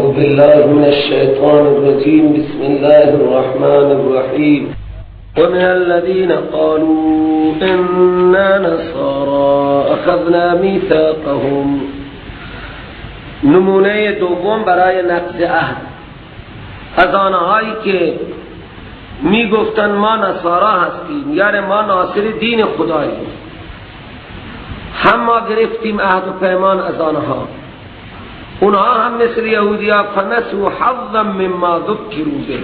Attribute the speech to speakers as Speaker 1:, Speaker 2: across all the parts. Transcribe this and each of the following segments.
Speaker 1: اعوذ بالله من الشیطان الرجیم. بسم الله الرحمن الرحیم. ومن الذين قالوا إنا نصارى اخذنا میثاقهم. نمونه دوم برای نقض عهد از آنهایی که می گفتن ما نصارا هستیم، یعنی ما ناصر دین خداییم، هم ما گرفتیم عهد و پیمان از آنها، اونها هم مثل یهودیا فنسوا حظا مما ذکروا به،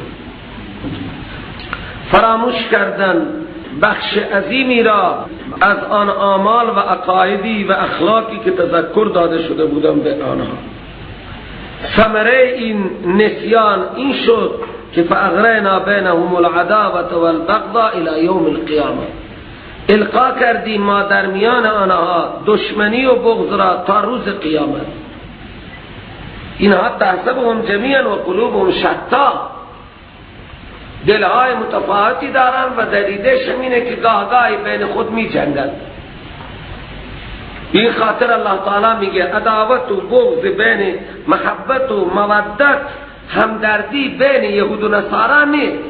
Speaker 1: فراموش کردن بخش عظیمی را از آن اعمال و عقایدی و اخلاقی که تذکر داده شده بودن به آنها. ثمره این نسیان این شد که فاغرینا بینهم العداوة والبغضاء الى یوم القیامه، القا کردیم ما در میان آنها دشمنی و بغض را تا روز قیامت. اینها تحسبهم جمیعا و قلوبهم شتا، دلهای متفاوتی دارن و دلیلش اینه که گاه گاهی بین خود می جنگن. این خاطر الله تعالی میگه عداوت و بغض بین محبت و مودت، همدردی بین یهود و نصارا نیست،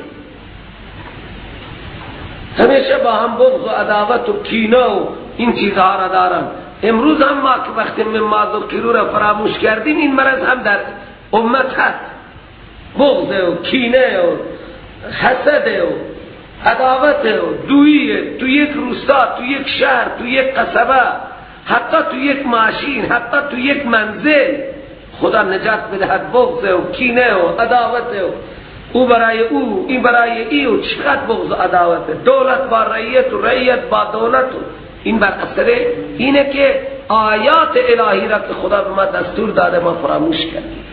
Speaker 1: همیشه با هم بغض و عداوت و کینه و این چیزها را دارن. امروز هم ما که وقتی مما ذکروا را فراموش کردیم، این مرض هم در امت هست، بغض و کینه و حسد و عداوت و دویی تو یک روستا، تو یک شهر، تو یک قصبه، حتی تو یک ماشین، حتی تو یک منزل. خدا نجات بدهد بغض و کینه و عداوت و او برای او، این برای ای و چقدر بغض و عداوت، دولت با رعیت و رعیت با دولت. و این بر اثر اینه که آیات الهی را که خدا به ما دستور داده ما فراموش کردیم.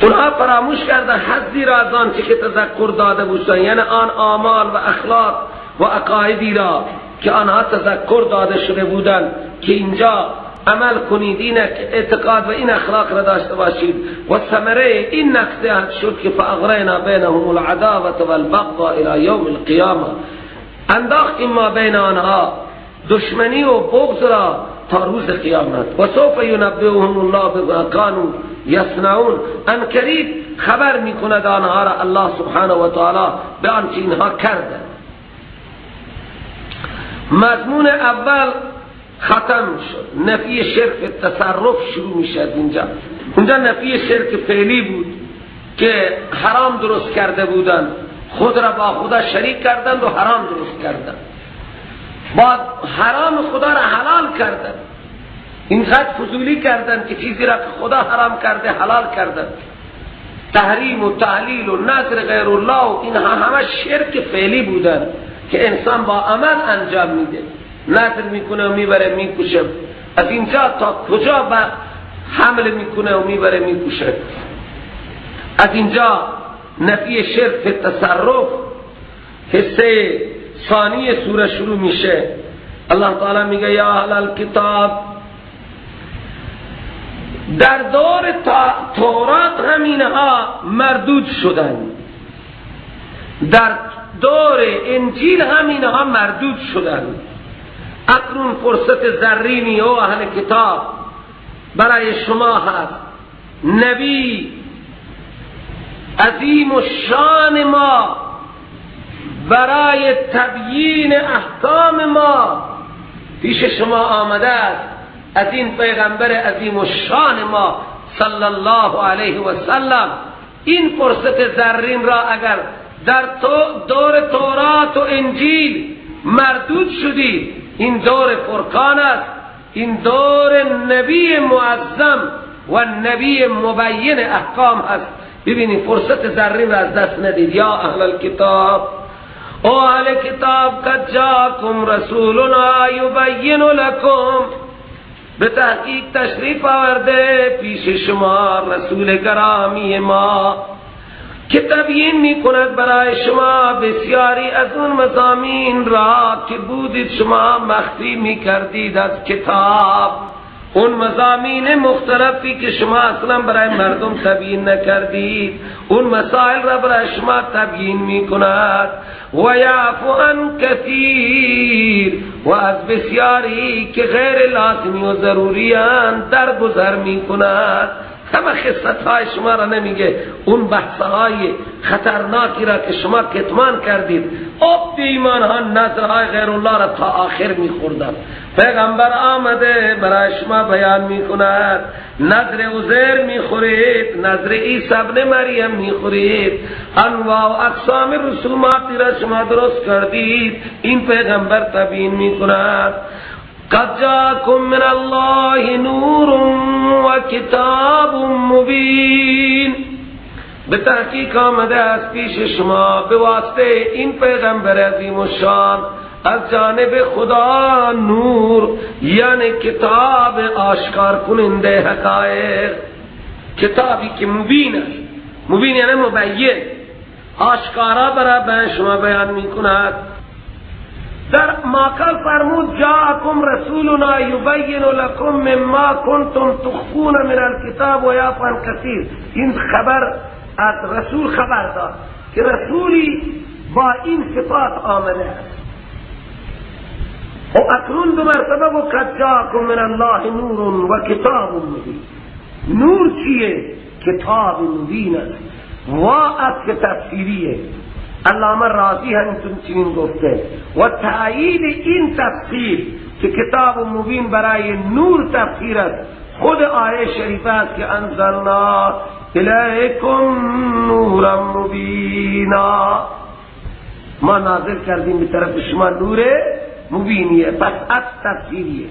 Speaker 1: اونها فراموش کردن حظی را از آنچه که تذکر داده بودن، یعنی آن اعمال و اخلاق و عقایدی را که آنها تذکر داده شده بودند که اینجا عمل کنید، این اعتقاد و این اخلاق را داشته باشید. و ثمره این نقص شد که فاغرینا بینهم العداوة والبغضاء الى یوم القیامه، انداختیم ما بین آنها دشمنی و بغض را تا روز قیامت. و سوف ینبئهم الله بما كانوا یصنعون، ان قریب خبر میکند آنها را الله سبحانه و تعالی به آنچه اینها کردند. مضمون اول ختم شد، نفی شرک تصرف شروع میشه از اینجا. اونجا نفی شرک فعلی بود که حرام درست کرده بودند، خود را با خدا شریک کردند و حرام درست کردند، با حرام خدا را حلال کردند، اینقدر فضولی کردند که چیزی را که خدا حرام کرده حلال کردند. تحریم و تحلیل و نذر غیر الله و اینها همه شرک فعلی بودند که انسان با عمل انجام میده، نذر میکنه و میبره میکشه، از اینجا تا کجا با حمل میکنه و میبره میکشه. از اینجا نفی شرک تصرف حصه ثانی سوره شروع میشه. الله تعالی میگه یا اهل الکتاب، در دور تورات هم اینها مردود شدن، در دور انجیل هم اینها مردود شدن. اکنون فرصت زرینی او اهل کتاب برای شما هست، نبی عظیم و شان ما برای تبیین احکام ما پیش شما آمده است. از این پیغمبر عظیم و شان ما صلی الله علیه و سلم این فرصت زرین را اگر در دور تورات و انجیل مردود شدید، این دور فرقان است، این دور نبی معظم و نبی مبین احکام است. ببینید فرصت زرین را از دست ندید. یا اهل الکتاب، او اهل کتاب، قد جاکم رسولنا یبین لکم، به تحقیق تشریف آورده پیش شما رسول گرامی ما که تبیین می کند برای شما بسیاری از اون مضامین را که بودید شما مخفی می کردید از کتاب، اون مضامین مختلفی که شما اصلا برای مردم تبیین نکردید، اون مسائل را برای شما تبیین می کند. و یعفو عن کثیر، و از بسیاری که غیر لازمی و ضروری اند درگذر می کند. همه خصت های شما را نمیگه، اون بحث های خطرناکی را که شما کتمان کردید. اب ایمان ها نظرهای غیر الله را تا آخر میخوردن. پیغمبر آمده برای شما بیان میکند، نظر عزیر میخورید، نظر عیسی ابن مریم میخورید، انواع و اقسام رسوماتی را شما درست کردید، این پیغمبر تبیین میکند. قد جاءکم من الله نور و کتاب مبین، به تحقیق آمده از پیش شما به واسطه این پیغمبر عظیم الشان از جانب خدا نور، یعنی کتاب آشکار کننده حقایق، کتابی که مبین است. مبین یعنی مبین، آشکارا برای شما بیان می کند. در ماکل فرمود جاءکم رسولنا یبین لکم مما کنتم تخفون من الکتاب و یعفو عن کثیر. این خبر از رسول خبر داد که رسولی با این صفات آمده است. و اکنون دو مرتبه و قد جاءکم من الله نور و کتاب مبین. نور چیه؟ کتاب مبین است. و از که تفسیریه، علامه رازی هم چنین گفته و تأیید این تفسیر که کتاب مبین برای نور تفسیر است، خود آیه شریفه است که انزلنا الیکم نورا مبینا، ما نازل کردیم به طرف شما نور مبینیه. پس از تفسیریه.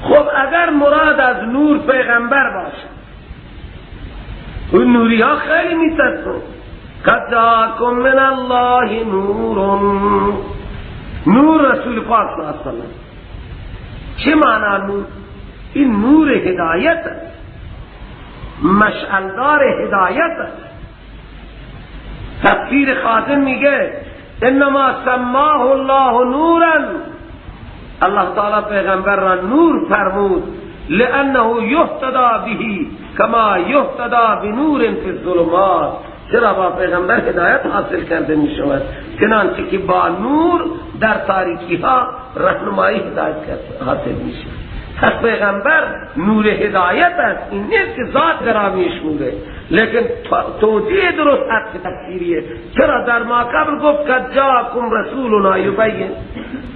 Speaker 1: خب اگر مراد از نور پیغمبر باشه، اون نوری ها خیلی میترسون. قد جاءکم من الله نور، نور رسول پاک صلی اللہ علیہ وسلم. چه معنا نور؟ این نور هدایت است، مشعلدار هدایت است. تفسیر خازن میگه انما سماه الله نورا، الله تعالی پیغمبر را نور فرمود، لانه یهتدی به کما یهتدی بنور فی الظلمات. چرا با پیغمبر هدایت حاصل کرده می شود؟ چنانچه که با نور در تاریکی ها رهنمایی هدایت حاصل می شود. پس پیغمبر نور هدایت است، این نیست که ذات گرامیش نوره، لیکن توجیه درست عطف تفسیریه. چرا در ما قبل گفت قد جاءکم رسولنا یبین،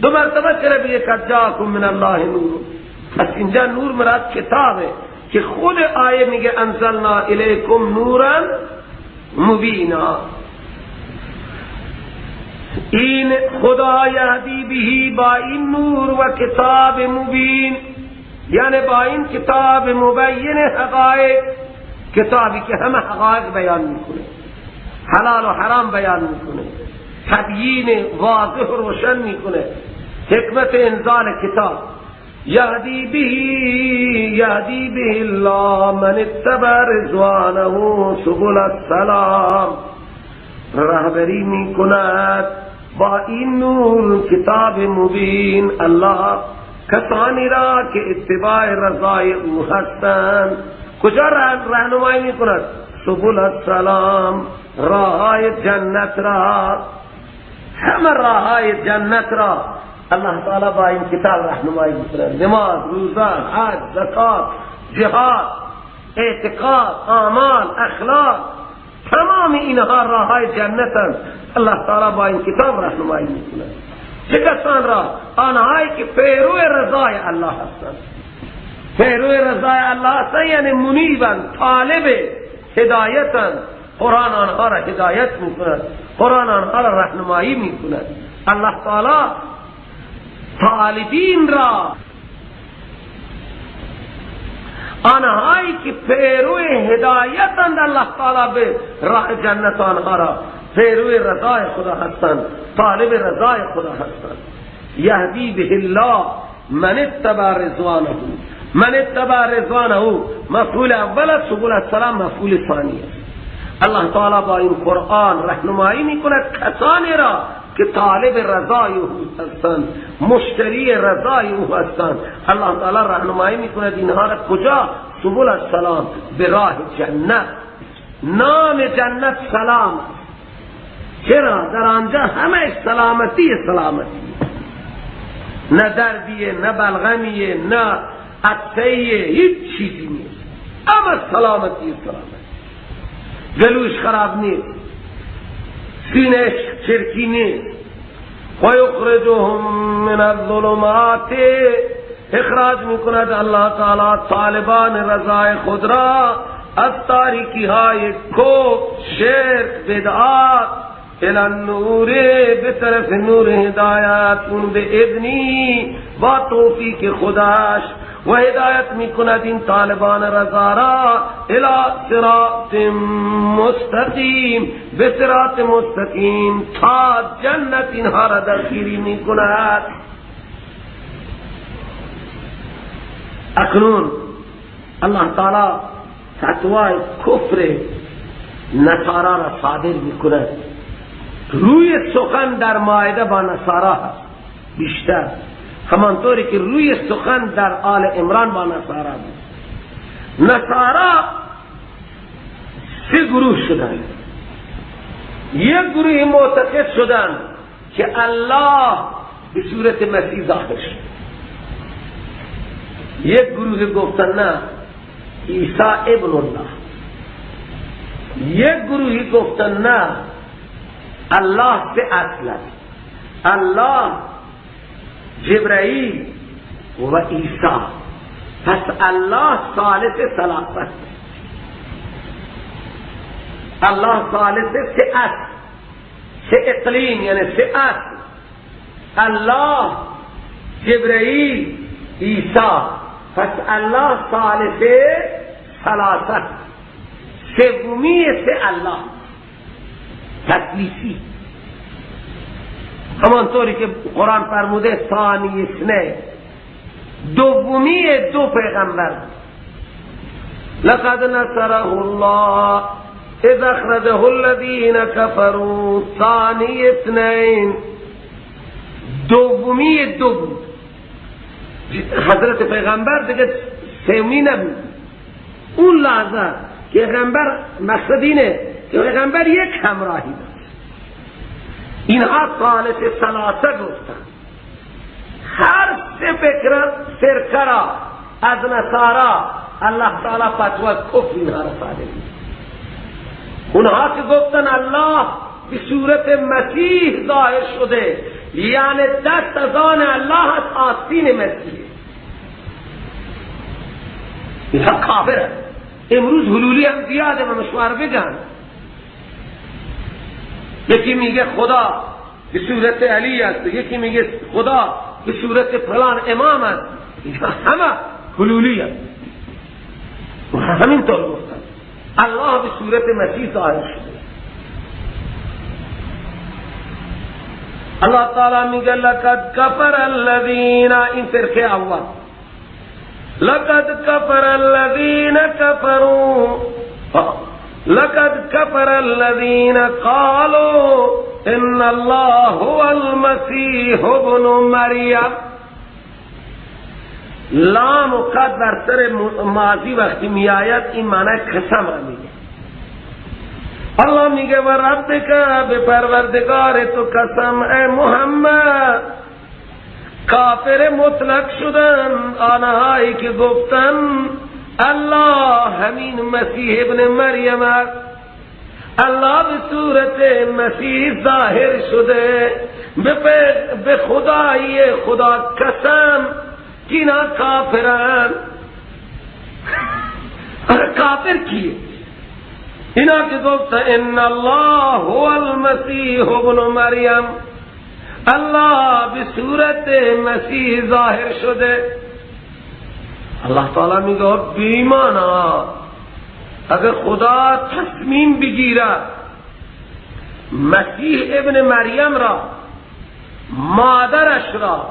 Speaker 1: دو مرتبه چرا بگه قد جاءکم من الله نور؟ پس اینجا نور مراد کتابه که خود آیه میگه انزلنا الیکم نورا مبینا. این خدا یهدی بهی، با این نور و کتاب مبین، یعنی با این کتاب مبین حقایق، کتابی که همه حقایق بیان میکنه، حلال و حرام بیان میکنه، تبیین واضح و روشن میکنه، حکمت انزال کتاب. یهدی به، یهدی به الله من اتبع رضوانه سبل السلام، رهبری میکند با این نور کتاب مبین الله کسانی را که اتباع رضای او هستند. کجا راهنمایی میکند؟ سبل السلام، راههای جنت را، همه راههای جنت را الله تعالی با این کتاب راهنمایی میکند. نماز، روزه، حج، زکات، جهاد، اعتقاد، اعمال، اخلاق، تمام اینها راههای جنت الله تعالی با این کتاب راهنمایی میکند. چه کسان را؟ آنهایی که پیرو رضای الله هستند. پیرو رضای الله هستند یعنی منیبند، طالب هدایتند. قرآن آنها را هدایت میکند، قرآن آنها را راهنمایی میکند. الله تعالی طالبین را، آنهایی که پیرو هدایتند، الله تعالی به راه جنت آنها را، پیرو رضای خدا هستند، طالب رضای خدا هستند. یهدی به الله من اتبع رضوانه، من اتبع رضوانه مفعول اول، سبل السلام مفعول ثانی است. الله تعالی با این قرآن راهنمایی میکند کسانی را که طالب رضای او هستند، مشتری رضای او هستند. الله تعالی راهنمایی میکند اینها را کجا؟ سبل السلام، به راه جنت. نام جنت سلام است. چرا؟ در آنجا همه سلامتی، سلامتی، نه دردیه، نه بلغمیه، نه عطسه‌ایه، هیچ چیزی نیست. اما سلامتی سلامت، گلوش خراب نیست، سینهش چرکی نیست. و یخرجهم من الظلمات، اخراج میکند الله تعالی طالبان رضای خود را از تاریکی های کفر، شرک، بدعات الی النور، به طرف نور هدایت، اون به اذنی با توفیق خداش، و هدایت میکند این طالبان رضا را الی صراط مستقیم، به صراط مستقیم تا جنت اینها را درگیری میکند. اکنون الله تعالی فتوای کفر نصارا را صادر میکند. روی سخن در مائده با نصارا هست بیشتر، همانطوری که روی سخن در آل عمران با نصارا بود. نصارا سه گروه شدند. یک گروه معتقد شدند که الله به صورت مسیح ظاهر شد. یک گروه گفتن نه، عیسی ابن الله. یک گروهی گفتن نه، الله سه اصل است، الله، جبرائیل و عیسی، پس الله ثالث ثلاثه، الله ثالث سه اصل، سه اقلیم، یعنی سه اصل، الله، جبرائیل، عیسی، پس الله ثالث ثلاثه، سومی سه الله، تثلیثی، همانطوری که قرآن فرموده ثانی اثنین، دومی دو پیغمبر. لقد نصره الله اذ اخرجه الذین كفروا ثانی اثنین، دومی دو بود. حضرت پیغمبر دیگه سومی نبود. اون لحظه پیغمبر مقصد اینه که پیغمبر یک همراهی داشت. اینها ثالث ثلاثه گفتن. هر سه فرقه را از نصارا الله تعالی فتوا کفر اینها را صادر کرد. اونها که گفتن الله به صورت مسیح ظاهر شده، یعنی دست از آن الله از آستین مسیح، اینها کافر است. امروز حلولی هم زیاده، من مشوار بگم. یکی میگه خدا به صورت علی است، یکی میگه خدا به صورت فلان امام است. اینها همه حلولی است. همینطور گفتن الله به صورت مسیح ظاهر شده. الله تعالی میگه لقد کفر الذین، این فرقه اول، لقد کفر الذین کفروا، لقد کفر الذین قالوا ان الله هو المسیح ابن مریم. لام و قد بر سر ماضی وقتی می آید این معنی قسم را میگه. الله میگه و ربک، به پروردگار تو قسم ای محمد، کافر مطلق شدن آنهایی که گفتن الله همین مسیح ابن مریم است، الله به صورت مسیح ظاهر شده، به خدای خدا قسم که اینا کافرن. کافر کیه؟ اینا که گفت ان الله هو المسیح ابن مریم، الله به صورت مسیح ظاهر شده. الله تعالی میگه بیمانا، اگر خدا تصمیم بگیره مسیح ابن مریم را، مادرش را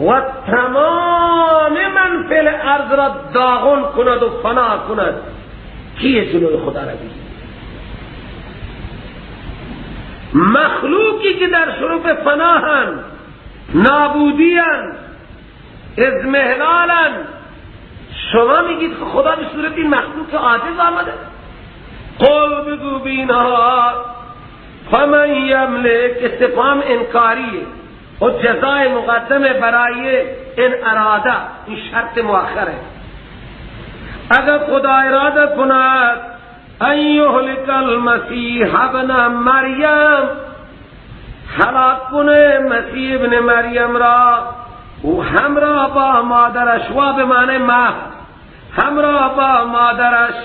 Speaker 1: و تمام من فی الارض را داغون کند و فنا کند، کیه جلوی خدا را بگیره؟ مخلوقی که در شرف فناهن، نابودین، اضمحلالن، شما میگید خدا به صورت این مخلوق عاجز آمده؟ قل بگو بینها فمن یملک، استفهام انکاریه و جزای مقدمه برای این اراده، این شرط مؤخره. اگر خدا اراده کند ان یهلک المسیح ابن مریم، هلاک کنه مسیح ابن مریم را، او همراه با مادرش، و به معنی مهد، همراه با مادرش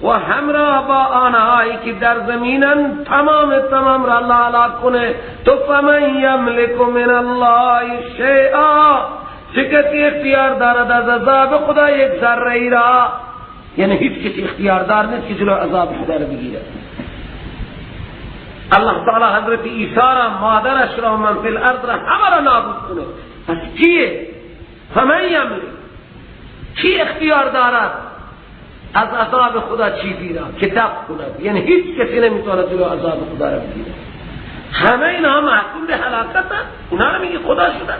Speaker 1: و همراه با آنهایی که در زمینن، تمام تمام را الله هلاک کنه، تو فمن یملک من الله شیئا، چه کسی اختیار دارد از عذاب خدا یک ذره ای را؟ یعنی هیچ کسی اختیار دار نیست که جلو عذاب خدا را بگیره. الله تعالی حضرت عیسی را، مادرش را، من فی الارض را، همه را نابود کنه. پس کیه؟ فمن یملک، کی اختیار دارد از عذاب خدا چیزی را که دفع کند؟ یعنی هیچ کسی نمیتواند جلو عذاب خدا را بگیره. همه اینها محکوم به هلاکتند، اینا را میگه خدا شدن.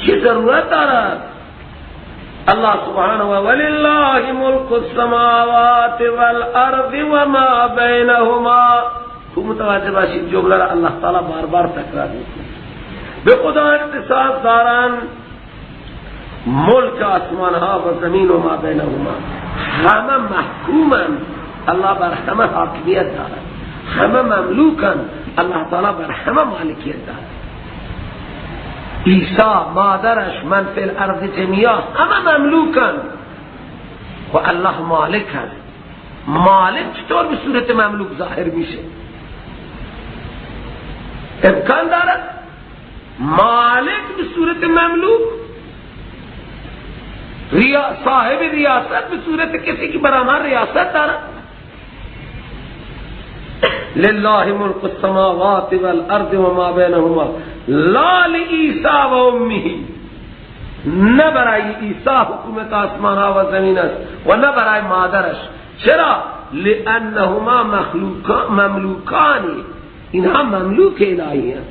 Speaker 1: چه ضرورت دارد؟ الله سبحانه و ولله ملک السماوات والارض وما بینهما. تو متوجه باشید جمله را الله تعالی بار بار تکرار میکنه. به خدا اختصاص دارن ملک آسمان ها و زمین و ما بینهما، همه محکومن، الله بر همه حاکمیت دارد، همه مملوکن، الله تعالی بر همه مالکیت دارد. عیسی، مادرش، من فی الارض جميعا، همه مملوکن و الله مالک هست. مالک چطور به صورت مملوک ظاهر میشه؟ امکان دارد مالک به صورت مملوک، صاحب ریاست به صورت کسی که بر ریاست دارد؟ لله ملک السماوات والارض وما بینهما لا لعیسی و امه، نه برای عیسی حکومت آسمان ها و زمین است و نه برای مادرش. چرا؟ لانهما مملوکان، اینها مملوک الهی هست.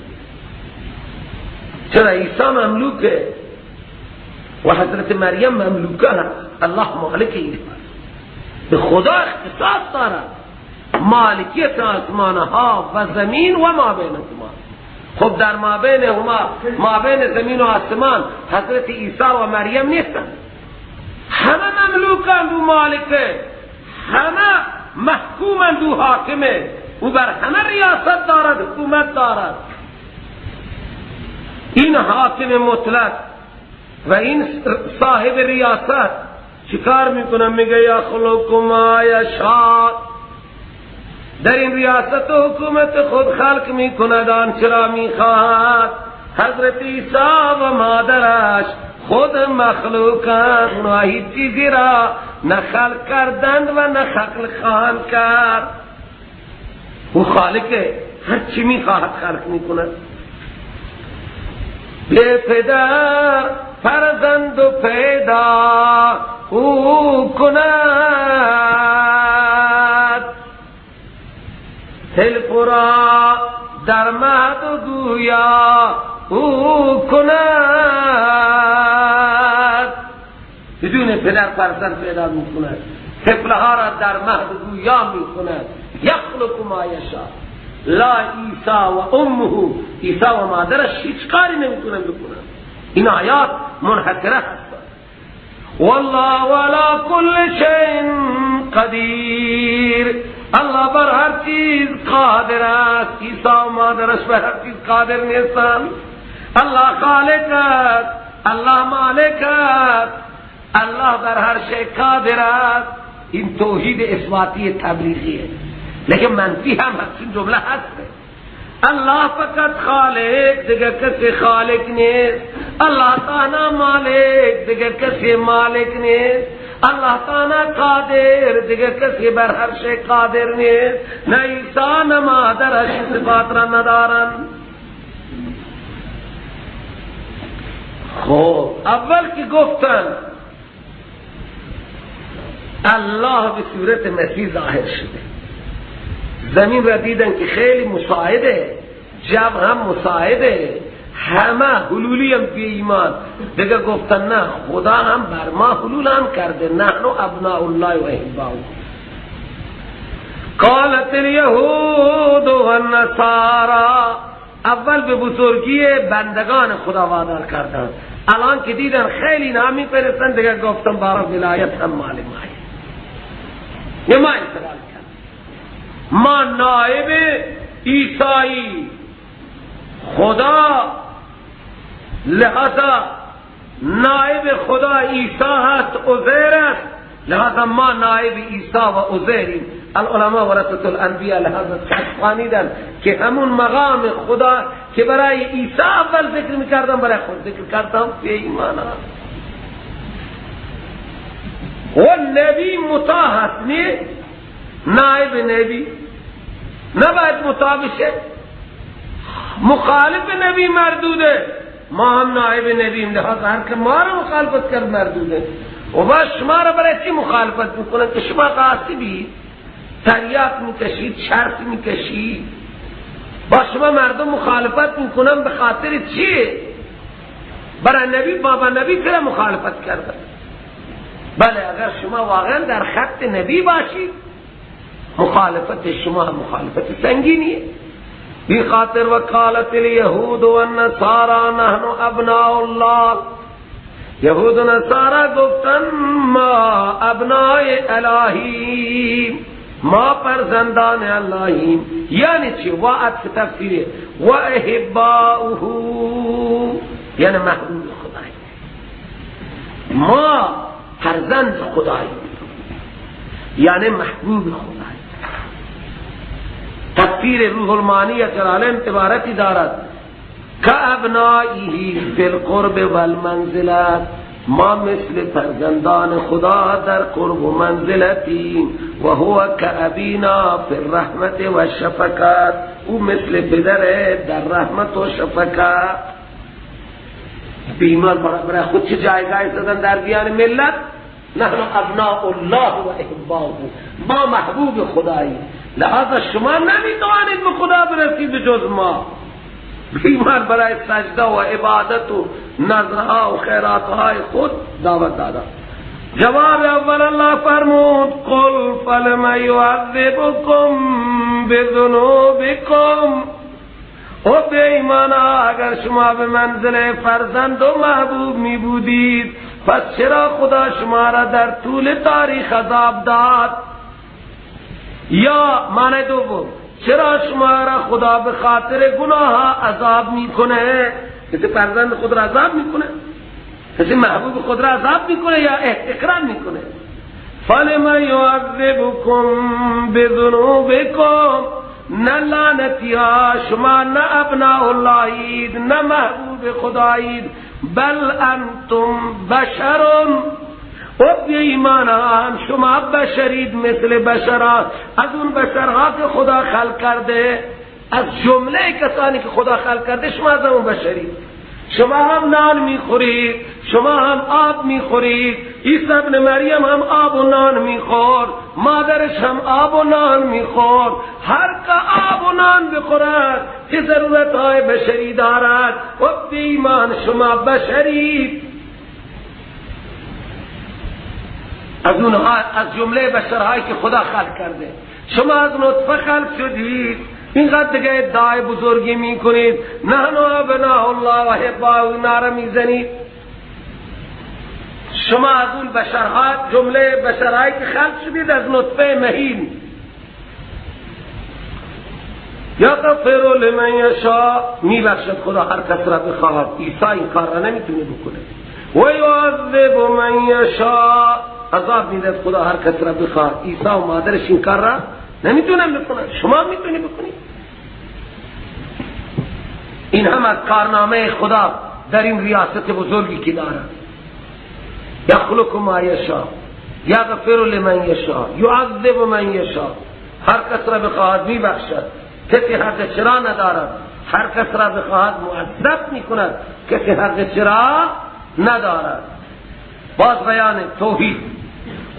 Speaker 1: چرا عیسی مملوکه و حضرت مریم مملوکه هست؟ الله مالک اینها، به خدا اختصاص دارد مالکیت آسمان ها و زمین و ما بینهما. خب در ما بینهما، ما بین زمین و آسمان، حضرت عیسی و مریم نیستن، همه مملوکند و مالکه، همه محکومند و حاکمه، او بر همه ریاست دارد، حکومت دارد. این حاکم مطلق و این صاحب ریاست چیکار میکنه؟ میگه یخلق ما یشاء، در این ریاست و حکومت خود خلق میکند آنچه را میخواهد. حضرت عیسی و مادرش خود مخلوقند، اونها هیچ چیزی را نه خلق کردند و نه خلق خواهند کرد. او خالقه، هر چی میخواهد خلق میکند. بے پدر فرزند پیدا او کند، طفل را در مهد گویا او کند. بدون پدر فرزند پیدا میکند، طفلها را در مهد گویا میکند. یخلق ما یشاء لا عیسی و امه، عیسی و مادرش هیچ کاری نمیتونن بکنن. این آیات منحصره هست. والله علی کل شیء قدیر، الله بر هر چیز قادر است. عیسی و مادرش بر هر چیز قادر نیستند. الله خالق است، الله مالک است، الله بر هر شیء قادر است. این توحید اثباتی تبلیغیه، لیکن منفی هم هست، جمله هست. الله فقط خالق، دیگر کسی خالق نیست. الله تعالی مالک، دیگر کسی مالک نیست. الله تعالی قادر، دیگر کسی بر هر شی قادر نیست. نه عیسی نه مادرش صفات را ندارن. خب اول که گفتن الله به صورت مسیح ظاهر شده، زمین را دیدن که خیلی مساعده، جو هم مساعده، همه حلولی هم بی ایمان. دیگه گفتن نه، خدا هم بر ما حلول هم کرده، نحن ابناء الله و احباؤه. قالت الیهود والنصارى، اول به بزرگی بندگان خدا وادار کردن. الان که دیدن خیلی اینا میپرستن دیگه، گفتم بارا ولایت هم مال مایه. یه ما انتقال کرد، ما نائب عیسایی خدا، لہذا نائب خدا عیسی هست، عزیر است، لہذا ما نائب عیسی و عزیریم. العلماء ورثة الانبیاء لہذا خوانیدن که همون مقام خدا که برای عیسی اول ذکر میکردم برای خود ذکر کردم. به ایمان و نبی مطاع هست، نه نائب نبی نباید مطاع بشه، مخالف نبی مردوده. ما هم نائب نبیم، لحاظ هر که ما رو مخالفت کرد مردوده. و با شما رو برای چی مخالفت میکنن که شما غاصبی، تریاک میکشید، چرس میکشید. با شما مردم مخالفت میکنن به خاطر چی؟ برای نبی، بابا نبی چرا مخالفت کردن؟ بله اگر شما واقعا در خط نبی باشید مخالفت شما مخالفت سنگینیه. بی خاطر وکالت الیهود والنصارى نحن ابناء الله، یهود و نصارا گفتن ما ابناء الهیم، ما فرزندان اللهیم. یعنی چی؟ و عطف تفسیره و احباؤه، یعنی محبوب خدای، ما فرزند خداییم یعنی محبوب خدای. تفسیر روح المعانی جلالین عبارتی دارد که ابنائه فی القرب والمنزلت، ما مثل فرزندان خدا در قرب و منزلتیم. و هو کابینا فی الرحمت و الشفقت، او مثل پدر در رحمت و شفقت. بیمار برای خود چه جایگاهی زدن در بیان ملت؟ نحن ابناء الله و احباؤه، ما محبوب خدایی، لہذا شما نمیتوانید به خدا برسید به جز ما. بیمار برای سجده و عبادت و نظرها و خیراتهای خود دعوت دادا. جواب اول الله فرمود قل فلم یعذبکم بذنوبکم. او بی ایمانا اگر شما به منزل فرزند و محبوب می بودید پس چرا خدا شما را در طول تاریخ عذاب داد؟ یا معنی دوم، چرا شما را خدا به خاطر گناه عذاب میکنه؟ کسی فرزند خود را عذاب میکنه؟ کسی محبوب خود را عذاب میکنه یا احتقار میکنه؟ فلم یعذبکم بذنوبکم، نه لعنتی ها شما، نه ابناء اللهید، نه محبوب خدایید، بل انتم بشرون. او بی ایمانان شما بشرید مثل بشران، از اون بشرها که خدا خلق کرده، از جمله کسانی که خدا خلق کرده شما از اون بشرید. شما هم نان میخورید، شما هم آب میخورید. عیسی ابن مریم هم آب و نان میخورد، مادرش هم آب و نان میخورد. هر که آب و نان بخورد چه ضرورت های بشری دارد؟ و بی ایمان شما بشرید، از اونها، از جمله بشرهایی که خدا خلق کرده. شما از نطفه خلق شدید، اینقدر دیگه ادعای بزرگی میکنید، نحن ابناء الله و احباؤه نعره میزنید. شما از اون بشرها، جمله بشرهایی که خلق شدید از نطفه مهین. یغفر لمن یشاء، میبخشد خدا هر کس را بخواهد. عیسی این کار را نمیتونه بکنه. و یعذب من یشاء، عذاب میدهد خدا هر کس را بخواهد. عیسی و مادرش این کار را نمیتونن بکنن، شما میتونی بکنی. این هم از کارنامه خدا در این ریاست بزرگی که دارد. یخلق ما یشاء، یغفر لمن یشاء، یعذب من یشاء. هر کس را بخواهد میبخشد، کسی حق چرا ندارد. هر کس را بخواهد معذب میکند، کسی حق چرا ندارد. باز بیان توحید.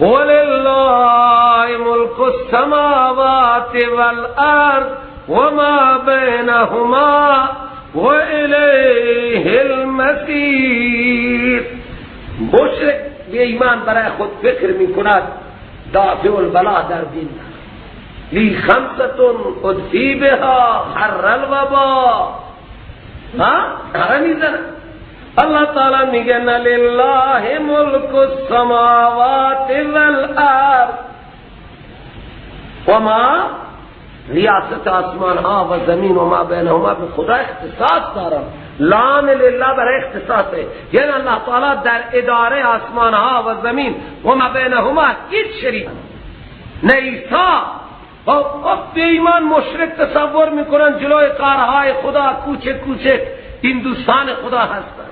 Speaker 1: ولله ملک السماوات والارض وما بینهما والیه المصیر. مشرک بی ایمان برای خود فکر میکند دافع البلا در دین. لی خمسة ادفی بها حر الوبا، ها نعره میزنه. الله تعالی میگه نه لله ملک السماوات والارض و ما، ریاست آسمان ها و زمین و ما بینهما به خدا اختصاص دارن. لام لله برای اختصاصه، یعنی الله تعالی در اداره آسمان ها و زمین و ما بینهما هیچ شریک نه. عیسی و به ایمان مشرک تصور میکنن جلوی کارهای خدا کوچک کوچک این دوستان خدا هستند.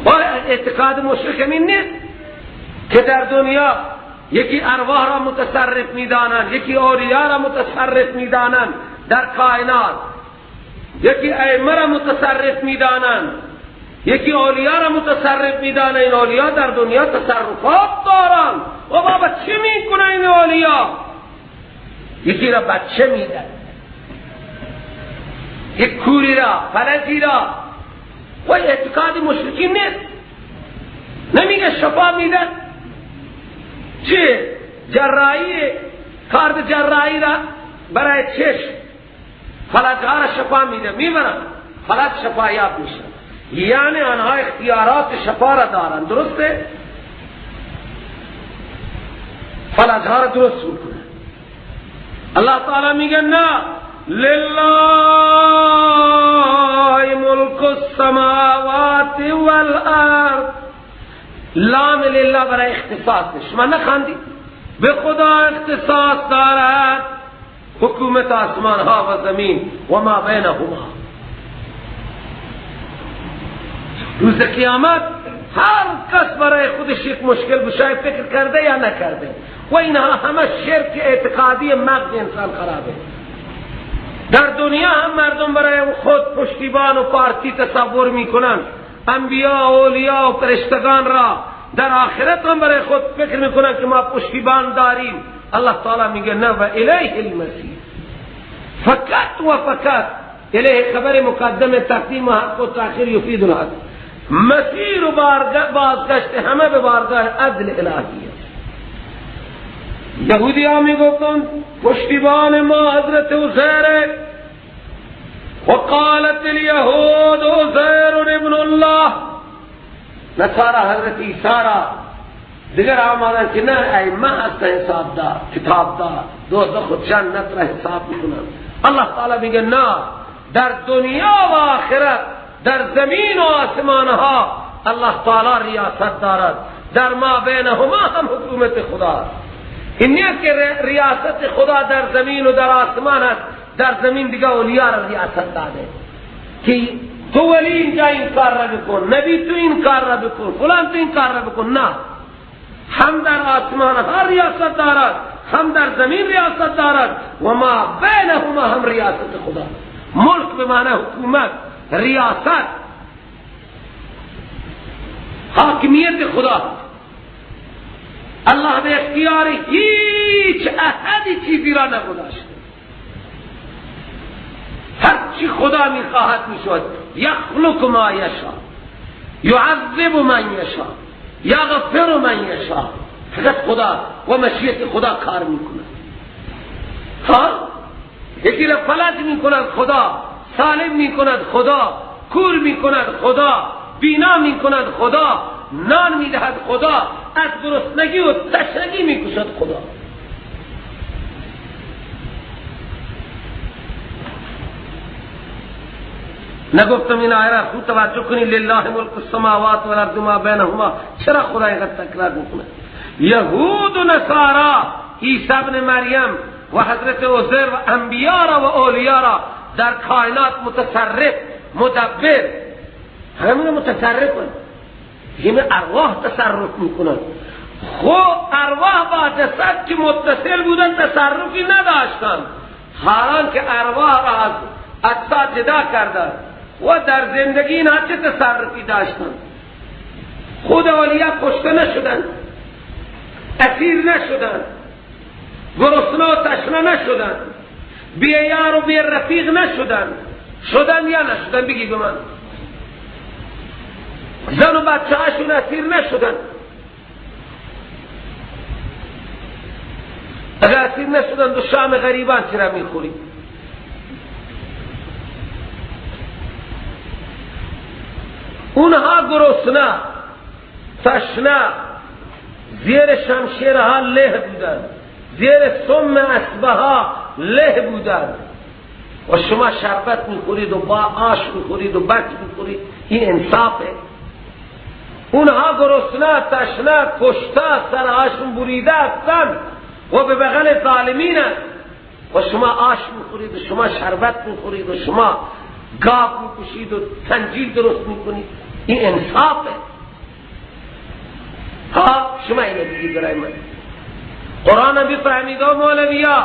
Speaker 1: و اعتقاد مشرک همین نیست که در دنیا یکی ارواح را متصرف میدانند، یکی اولیا را متصرف میدانند در کائنات، یکی ائمه را متصرف میدانند، یکی اولیا را متصرف میدانند. این اولیا در دنیا تصرفات دارند. و بابا چه میکنه این اولیا؟ یکی را بچه میدن، یک کوری را، فلجی را. و اعتقاد مشرکین نیست. نمیگه شفا میدن، چه جراحی، کارد جراحی را برای چشم فلجها را شفا میده، میبرن فلج شفایاب میشن. یعنی آنها اختیارات شفا را دارن، درسته؟ فلجها را درست میکنه. الله تعالی میگه نه، لله ملک السماوات والارض. لام لله برای اختصاص. شما نخواندی؟ به خدا اختصاص دارد حکومت آسمان ها و زمین و ما بینهما. روز قیامت هر کس برای خودش یک مشکل گشای فکر کرده یا نکرده، و اینها همه شرک اعتقادی مغز انسان خرابه. در دنیا هم مردم برای خود پشتیبان و پارتی تصور میکنن، انبیا و اولیا و فرشتگان را. در آخرت هم برای خود فکر میکنن که ما پشتیبان داریم. الله تعالی میگه نه، و الیه المسیر، فقط و فقط الیه خبر مقدم تقدیم و حق و تاخیر یفید الحق. مسیر و بازگشت همه به بارگاه عدل الهیه. یهودی ها میگفتن پشتیبان ما حضرت عزیر، وقالت اليهود عزیر ابن الله. نصارا حضرت عیسی را دیگر آمدن که نه، ائمه هست حسابدار، کتابدار، دوزخ و جنت را حساب میکنن. الله تعالی میگه نه، در دنیا و آخرت، در زمین و آسمان ها الله تعالی ریاست دارد، در ما بینهما هم حکومت خدا. این نیست که ریاست خدا در زمین و در آسمان است، در زمین دیگه اولیا را ریاست داده که تو ولی اینجا این کار را بکن، نبی تو این کار را بکن، فلان تو این کار را بکن. نه، هم در آسمان ها ریاست دارد، هم در زمین ریاست دارد، و ما بینهما هم ریاست خدا. ملک به معنی حکومت، ریاست، حاکمیت خدا. الله به اختیار هیچ احدی چیزی را نگذاشته. هر چی خدا میخواهد میشود. یخلق ما یشا، یعذب من یشا، یغفر من یشا. فقط خدا و مشیت خدا کار میکند. ها، یکی را فلج میکند خدا، سالم میکند خدا، کور میکند خدا، بینا میکند خدا، نان میدهد خدا، از گرسنگی و تشنگی میکشد خدا. نگفتم این آیه را خوب توجه کنی، لله ملک السماوات والارض ما بینهما. چرا خدا اینقدر تکرار میکنه؟ یهود و نصارا، عیسی ابن مریم و حضرت عزیر و انبیا را و اولیا را در کائنات متصرف، مدبر، همین متصرف کن. همه ارواح تصرف میکنن. خب ارواح با جسد که متصل بودن تصرفی نداشتن، حالان که ارواح را از اجساد جدا کردن و در زندگی اینها چه تصرفی داشتن؟ خود اولیا کشته نشدن، اسیر نشدن، گرسنه و تشنه نشدن، بی یار و بی رفیق نشدن. شدن یا نشدن؟ بگی به من. زن و بچه هاشون اسیر نشدن. اگر اسیر نشدن دو شام غریبان چرا میخوری؟ اونها گرسنه، تشنه، زیر شمشیرها له بودن، زیر سم اسبها له بودن، و شما شربت میخورید و با آش میخورید و بچ میخورید. این انصافه؟ اونها گرسنه، تشنه، کشته، سرهاشون بریده هستن و به بغل ظالمین و شما آش میخورید و شما شربت میخورید و شما گاو میکشید و تنجیل درست میکنید. این انصافه؟ ها شما اینو بگید برای من. قرآن هم بفهمید و مولویا،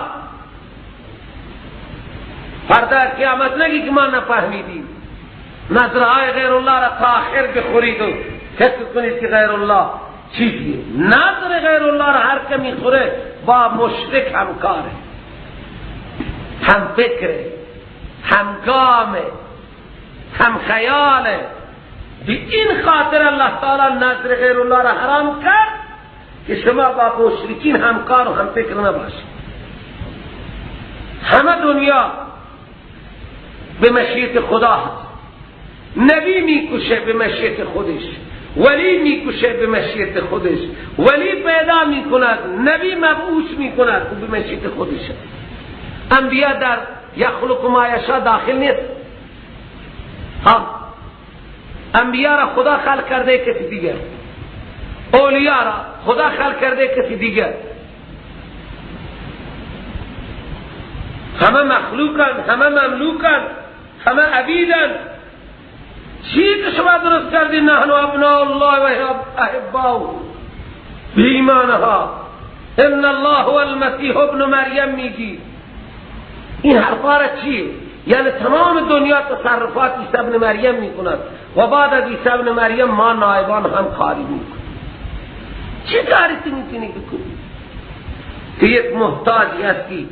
Speaker 1: فردا قیامت نگی که ما نفهمیدیم. نظرهای غیر الله را تا آخر بخورید و فکر کنید که غیر الله چیزیه. نظر غیر الله را هر که میخوره با مشرک همکاره، هم فکره، همگامه، هم خیاله. به این خاطر الله تعالی نظر غیر الله را حرام کرد که شما با مشرکین همکار و هم فکر نباشید. همه دنیا به مشیت خدا هست. نبی میکشه به مشیت خودش، ولی میکشه به مشیت خودش، ولی پیدا میکند، نبی مبعوث میکند، او به مشیت خودش. انبیا در یخلق ما یشاء داخل نیست. ها انبیا را خدا خلق کرده کسی دیگر، اولیاء را خدا خلق کرده کسی دیگر. همه مخلوقن، همه مملوکن، همه عبیدن. چی که شما درست کردی؟ نحن ابناء الله و احباؤه به ایمانها ان الله هو المسیح ابن مریم میگی. این حرفا را چیه؟ یعنی تمام دنیا تصرفات عیسی ابن مریم میکند و بعد از عیسی ابن مریم ما نایبان هم کاری میکنیم. چه کاری تو میتونی بکنی؟ که یک محتاجی هستی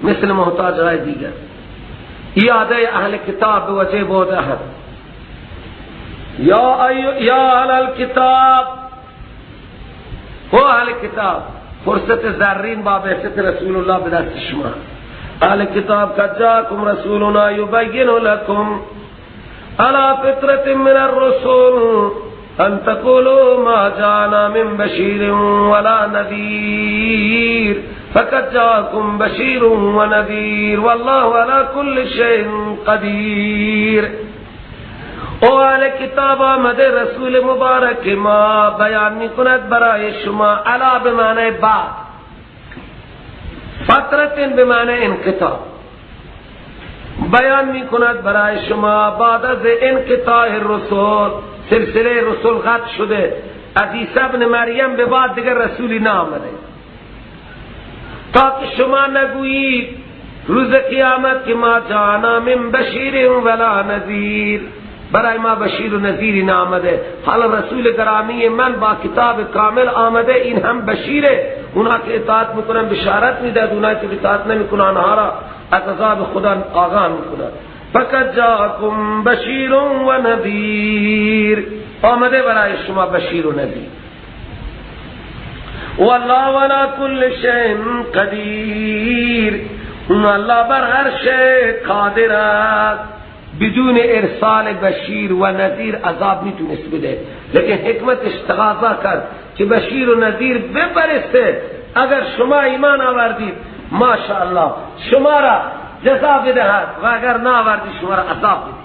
Speaker 1: مثل محتاج های دیگر. یاده اهل کتاب به وجه بوده هست. یا اهل الکتاب، او اهل کتاب، فرصت زرین با بعثت رسول الله به دست شما. اهل کتاب قد جاءکم رسولنا یبین لکم علی فترة من الرسل ان تقولوا ما جاءنا من بشیر ولا نذیر فقد جاءکم بشیر و نذیر والله علی کل شیء قدیر. او اهل کتاب، آمده رسول مبارک ما بیان میکند برای شما. علا به معنی بعد، فترت به معنی انقطاع، بیان میکند برای شما بعد از انقطاع رسول، سلسله رسول قطع شده، از عیسی ابن مریم به بعد دیگر رسولی نامده، تا که شما نگویید روز قیامت که ما جانا من بشیر ولا نذیر، برای ما بشیر و نذیری نامده. حالا رسول گرامی من با کتاب کامل آمده، این هم بشیره. اونا که اطاعت میکنن بشارت میدهد، اونا که اطاعت نمیکنن آنها را از عذاب خدا آگاه میکنن. فقد جاءکم بشیر و نذیر، آمده برای شما بشیر و نذیر. والله علی کل شیء قدیر، اون الله بر هر شیء قادر است. بدون ارسال بشیر و نذیر عذاب میتونست بده، لیکن حکمتش تقاضا کرد که بشیر و نذیر بفرسته. اگر شما ایمان آوردید ماشاءالله شما را جزا بدهد، و اگر نآوردید شما را عذاب بده.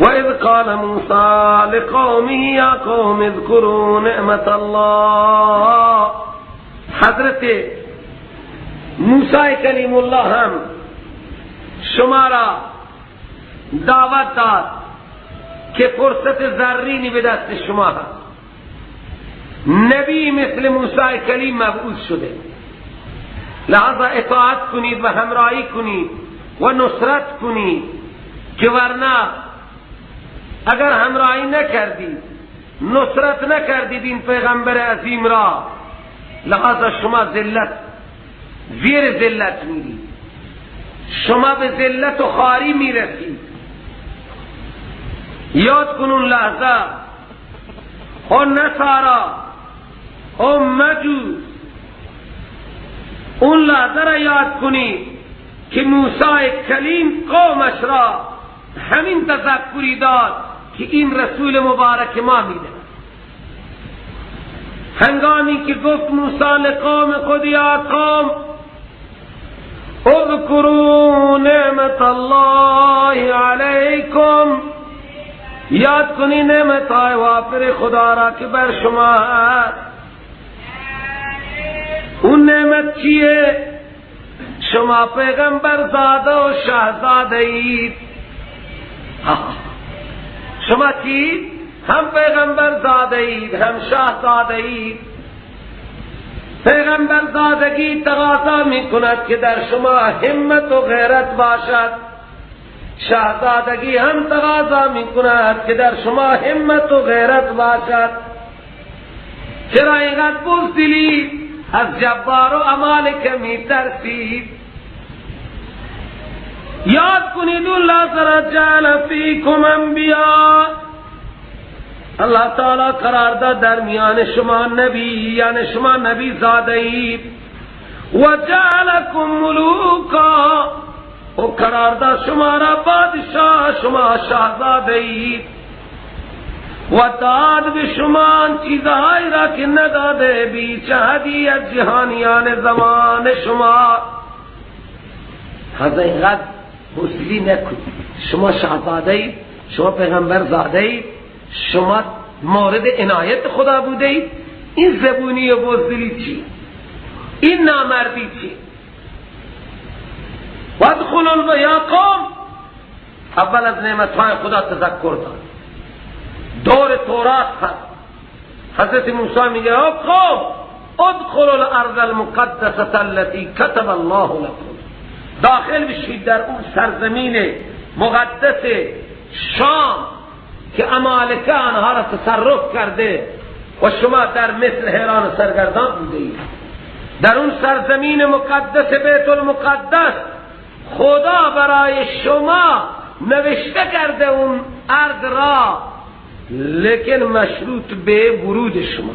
Speaker 1: وَإِذْ قَالَ مُوسَى لِقَوْمِهِ يَا قَوْمِ اذْكُرُوا نِعْمَةَ اللَّهِ. حضرت موسی کلیم الله هم شما را دعوت داد که فرصت زرینی به دست شما هست. نبی مثل موسی کلیم مبعوث شده، لہذا اطاعت کنید و همراهی کنید و نصرت کنید، که ورنه اگر همراهی نکردید، نصرت نکردید این پیغمبر عظیم را، لہذا شما ذلت زیر ذلت میرید، شما به ذلت و خواری میرسید. یاد کن اون لحظه، او نصارا، او مجوس، اون لحظه را یاد کنید که موسی کلیم قومش را همین تذکری داد که این رسول مبارک ما میده. هنگامی که گفت موسی لقوم خود یا قوم اذکروا نعمت الله علیکم، یاد کنی نعمت های وافر خدا را که بر شما هست. اون نعمت چیه؟ شما پیغمبر زاده و شاهزاده اید. شما چید؟ هم پیغمبر زاده اید هم شاهزاده اید. پیغمبر زادگی تقاضا می کند که در شما همت و غیرت باشد، شاهزادگی هم تقاضا می کند که در شما همت و غیرت باشد. چرا اینقدر بزدلی؟ از جبار و امالک می ترسید. یاد کنید الله را جعل فیکم انبیاء، الله تعالی قرار داد در میان شما نبی، یعنی شما نبی زاده اید. و جعلکم ملوکا، و قرار داد شما را بادشاه، شما شاهزاده اید. و داد به شما چیزهایی را که نداده بی چهدی از جهانیان زمان شما. هذا اینقدر حوصله نکنید. شما شاهزاده اید، شما پیغمبر زاده اید، شما مورد عنایت خدا بوده اید. این زبونی و بزدلی چی؟ این نامردی چی؟ وادخلوا یا قوم، اول از نعمتهای خدا تذکر داد. دور تورات هست. حضرت موسی میگه یا قوم ادخلوا الارض المقدسة التي كتب الله لكم، داخل بشید در اون سرزمین مقدس شام که امالکه آنها را تصرف کرده و شما در مثل حیران و سرگردان بوده اید. در اون سرزمین مقدس بیت المقدس خدا برای شما نوشته کرده اون ارض را، لیکن مشروط به ورود شما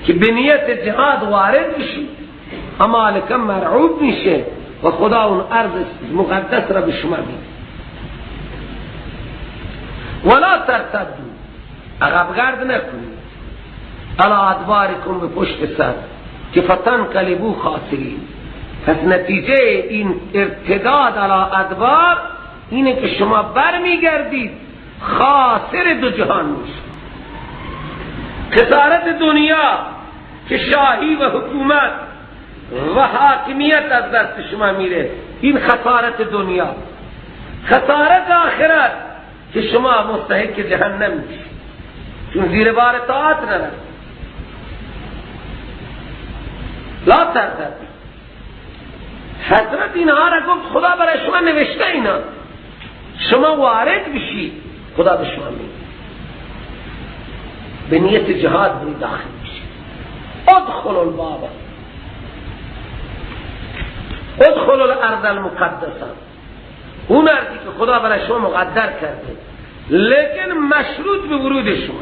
Speaker 1: که به نیت جهاد وارد بشید، امالکه مرعوب میشه و خدا اون ارض مقدس را به شما میده. ولا ترتدوا، عقب گرد نکنید، علی ادبارکم، به پشت سر، که فتنقلبوا خاسرین. پس نتیجه این ارتداد علی ادبار اینه که شما برمیگردید خاسر دو جهان میشید. خسارت دنیا که شاهی و حکومت و حاکمیت از دست شما میره، این خسارت دنیا. خسارت آخرت که شما مستحق جهنم میشید، چون زیر بار طاعت نرفت. لا ترتد. حضرت اینها را گفت خدا برای شما نوشته اینا، شما وارد بشید خدا به شما میده. به نیت جهاد برید داخل بشید. ادخلوا الباب، ادخلوا الارض المقدسه، اون ارضی که خدا برای شما مقدر کرده، لیکن مشروط به ورود شما.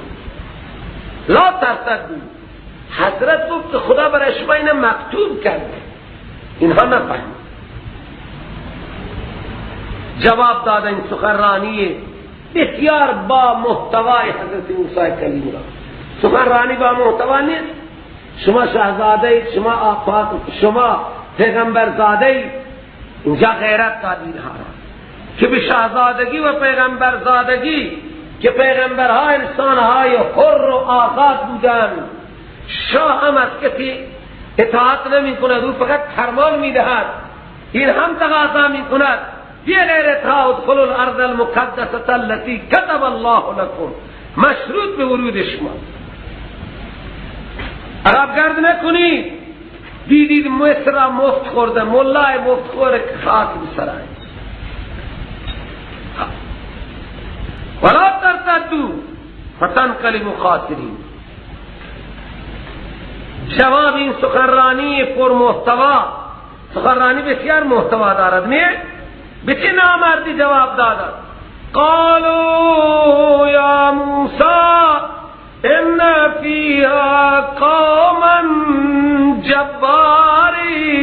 Speaker 1: لا ترتدوا. حضرت گفت که خدا برای شما اینه مکتوب کرده، اینها نفهمید. جواب دادن این سخنرانی بسیار با محتوای حضرت موسی کلیم را. سخنرانی با محتوا نیست. شما شاهزاده اید، شما آقا، شما پیغمبر زاده اید. اینجا غیرت داد اینها را که به شاهزادگی و پیغمبر زادگی که پیغمبرها انسانهای حر و آزاد بودند، شاه هم از کسی اطاعت نمی کند، او فقط فرمان می دهد، این هم تقاضا می کند. یه غیرتها ادخلوا الارض المقدسة التي كتب الله لكم، مشروط به ورود شما. عقب گرد نکنید. دیدید مصر را مفت خورده، مولای مفت خوره خاک بسرای. ولا ترتدوا فتنقلبوا خاسرین. جواب این سخنرانی پر محتوا، سخنرانی بسیار محتوا دارد، نه؟ به چه نامردی جواب دادد؟ قالوا یا موسی ان فیها قوما جبارین.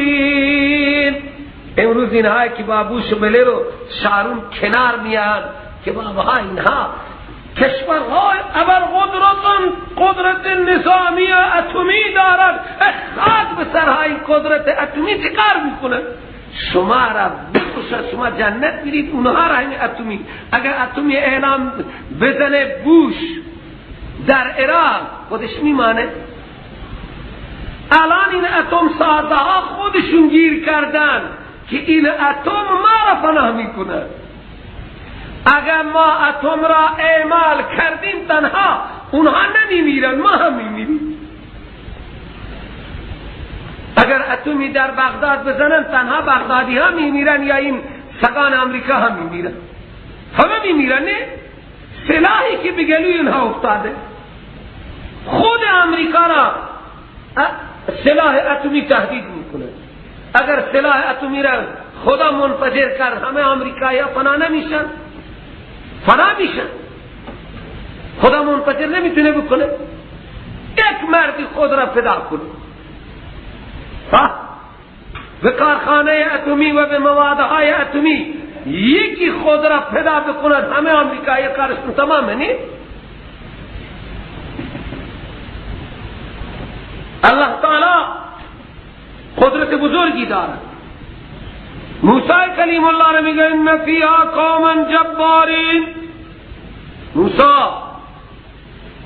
Speaker 1: امروز اینها که با بوش و بلیر و شارون کنار میان که بابا اینها کشورهای ابر قدرت نظامی اتمی دارند، خاک به سرهای قدرت اتمی چیکار میکنه؟ شما را بکشد، شما جنت میرید، اونها را همین اتمی. اگر اتمی اعلام بزنه بوش در عراق خودش میمانه. الان این اتم سازه ها خودشون گیر کردن که این اتم ما را فنا میکنه. اگر ما اتم را اعمال کردیم تنها اونها نمیمیرن، ما هم میمیریم. اگر اتمی در بغداد بزنن تنها بغدادی ها میمیرن یا این سگان امریکا هم میمیرن، همه میمیرن. نه سلاحی که به گلوی اینها افتاده، خود امریکا را سلاح اتمی تهدید میکنه. اگر سلاح اتمی را خدا منفجر کرد همه امریکایی ها فنا نمیشن، فنا میشن. خدا منفجر نمیتونه بکنه. یک مردی خود را فدا کنه به کارخانه اتمی و به موادهای اتمی، یکی خود را فدا بکند همه امریکایی کارشون تمامه. نه الله تعالی قدرت بزرگی دارد. موسی کلیم الله را میگه ان فیها قوما جبارین. موسی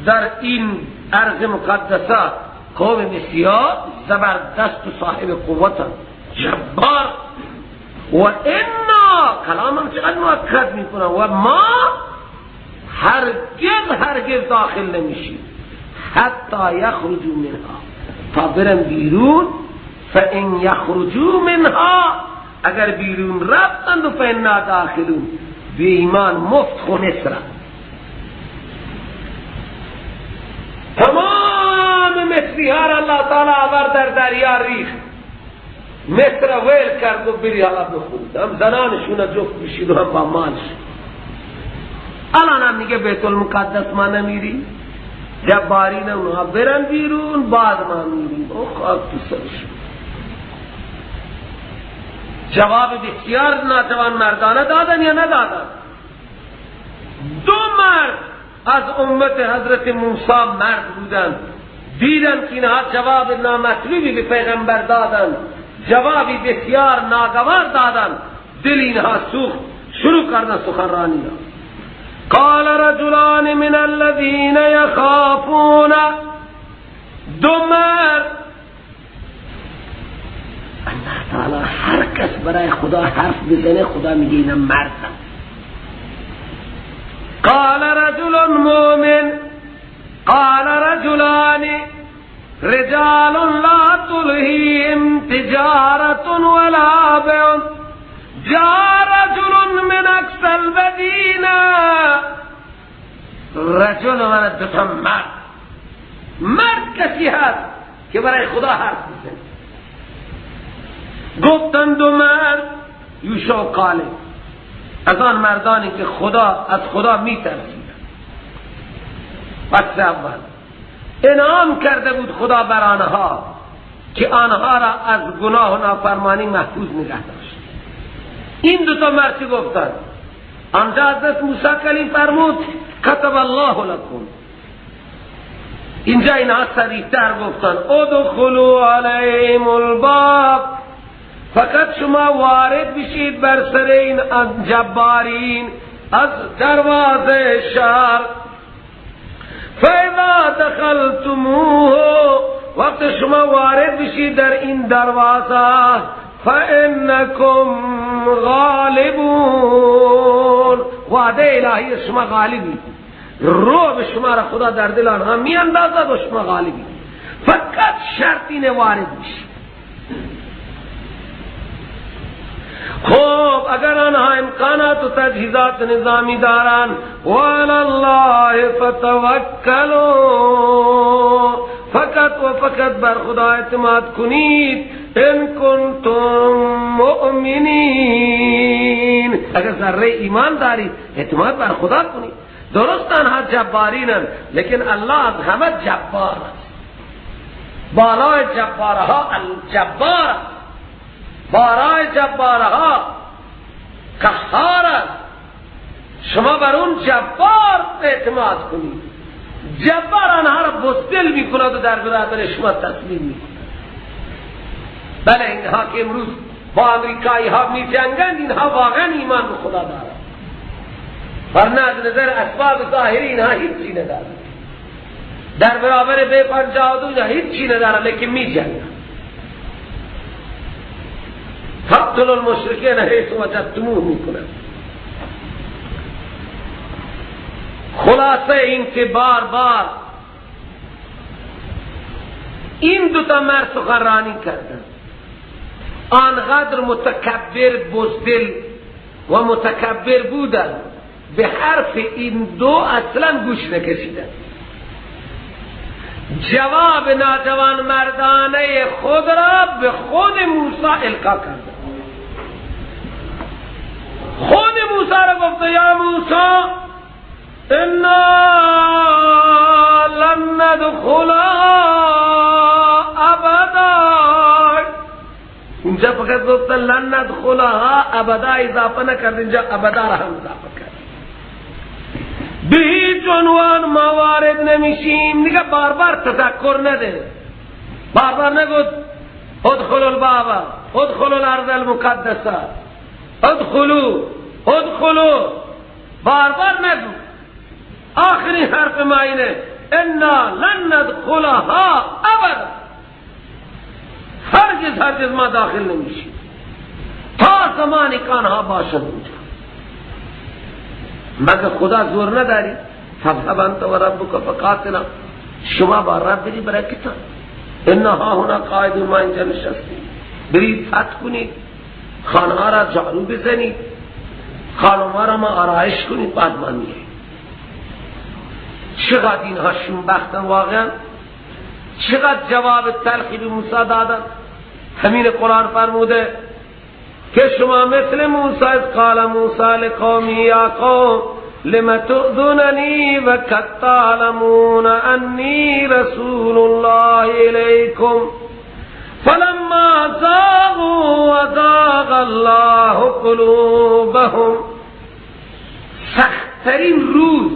Speaker 1: در این ارض مقدسه قوم بسیار زبردست و صاحب قوت جبار، و انا کلامم چقدر مؤکد میکنه و ما هرگز هرگز داخل نمیشیم حتی یخرجوا منها، تا برن بیرون. فان یخرجوا منها، اگر بیرون رفتند و فانا داخلون، بی ایمان مفت خو مصر. تمام مصری ها را الله تعالی آورد در دریا ریخت، مصر ویل کرد و بری حالا بخورید، هم زنانشون جفت بشید و هم با مالش. الان هم میگه بیت المقدس ما نمیری، جبارین اونها برن بیرون بعد ما میریم. او خاک تو سرشون. جواب بسیار ناتوان مردانه دادن یا ندادن؟ دو مرد از امت حضرت موسی مرد بودند، دیدن که اینها جواب نامطلوبی به پیغمبر دادن، جوابی بسیار ناگوار دادن، دل اینها سوخت، شروع کردن سخنرانی را. قال رجلان من الذين يخافون، دو مرد. الله تعالی هر کس برای خدا حرف بزنه خدا میگه اینا مردن. قال رجل مؤمن، قال رجلان رجال لا تلهيهم تجارة ولا بيع، جاء رجل من اقصى المدینه. رجل من دوتا مرد، مرد کسی هست که برای خدا حرف بزنه. گفتن دو مرد، یوشع و کالب، از آن مردانی که خدا از خدا میترسیدند. پس اول انعام کرده بود خدا بر آنها که آنها را از گناه و نافرمانی محفوظ نگه داشت. این دوتا مرد چی گفتند؟ آنجا حضرت موسی کلیم فرمود کتب الله لکم. اینجا اینها صریح‌تر گفتند ادخلوا علیهم الباب، فقط شما وارد بشید بر سر این جبارین از دروازه شهر. فاذا دخلتموه، وقت شما وارد بشید در این دروازه، فانکم غالبون، وعده الهی شما غالبی، رعب شما را خدا در دل آنها می اندازد و شما غالبی. فقط شرط اینه وارد بشید. خب اگر آنها امکانات و تجهیزات نظامی دارن، وعلی الله فتوکلوا، فقط و فقط بر خدا اعتماد کنید، ان کنتم مؤمنین. اگر ذره ایمان دارید اعتماد بر خدا کنید. درست آنها جبارینن، لیکن الله از همه جبار است، بالای جبارها الجبار است. بارای جبارها قهار است. شما بر اون جبار اعتماد کنید، جبار آنها را بزدل میکند و در برابر شما تسلیم میکند. بله اینها که امروز با امریکایی ها می جنگند، اینها واقعا ایمان به خدا دارند، ورنه از نظر اسباب ظاهری اینها هیچی ندارند. در برابر B-52 اینها هیچی ندارند، لیکن می جنگند. فاقتلوا المشرکین حیث وجدتموه میکنند. خلاصه این که بار بار این دوتا مرد سخنرانی کردند، آنقدر متکبر بزدل و متکبر بودند، به حرف این دو اصلا گوش نکشیدند. جواب ناجوان مردانه خود را به خود موسی القا کردند. خود موسی را گفت یا موسی انا لن ندخلها ابدا. اینجا فقط گفتن لن ندخلها ابدا، اضافه نکرد، اینجا ابدا را هم اضافه کرد. به هیچ عنوان ما وارد نمیشیم. دیگه بار بار تذکر نده، بار بار نگو ادخلوا الباب، ادخلوا الارض المقدسه، ادخلوا ادخلوا، بار بار نگو. آخرین حرف ما اینه انا لن ندخلها ابدا، هرگز هرگز ما داخل نمیشیم تا زمانی که آنها باشند اونجا. مگر خدا زور نداری؟ فاذهب انت و ربک فقاتلا، شما با رب بری برای کتاب. انا هاهنا قاعدون، ما اینجا نشستیم، برید فتح کنید، خانه را جارو بزنید، خانه را ما آرایش کنید، بعد ما میاییم. چقدر اینها شومبختن واقعا، چقدر جواب تلخی به موسی دادن. همین قرآن فرموده که شما مثل موسی، اذ قال موسی لقومه یا قوم لم تؤذوننی و قد تعلمون انی رسول الله الیکم فلما زاغوا وزاغ الله قلوبهم. سختترین روز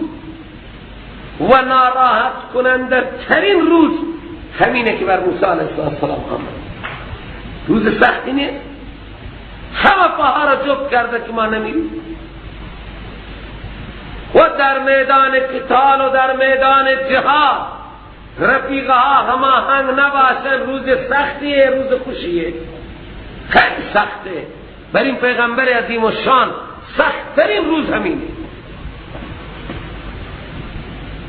Speaker 1: و ناراحت کننده ترین روز همینه که بر موسی علیه السلام آمد. روز سختی نیست، همه پاها را جفت کرده که ما نمیریم و در میدان قتال و در میدان جهاد رفیقه ها هماهنگ نباشن. روز سختیه، روز خوشیه، خیلی سخته. بر این پیغمبر عظیم و شان سختترین روز همینه،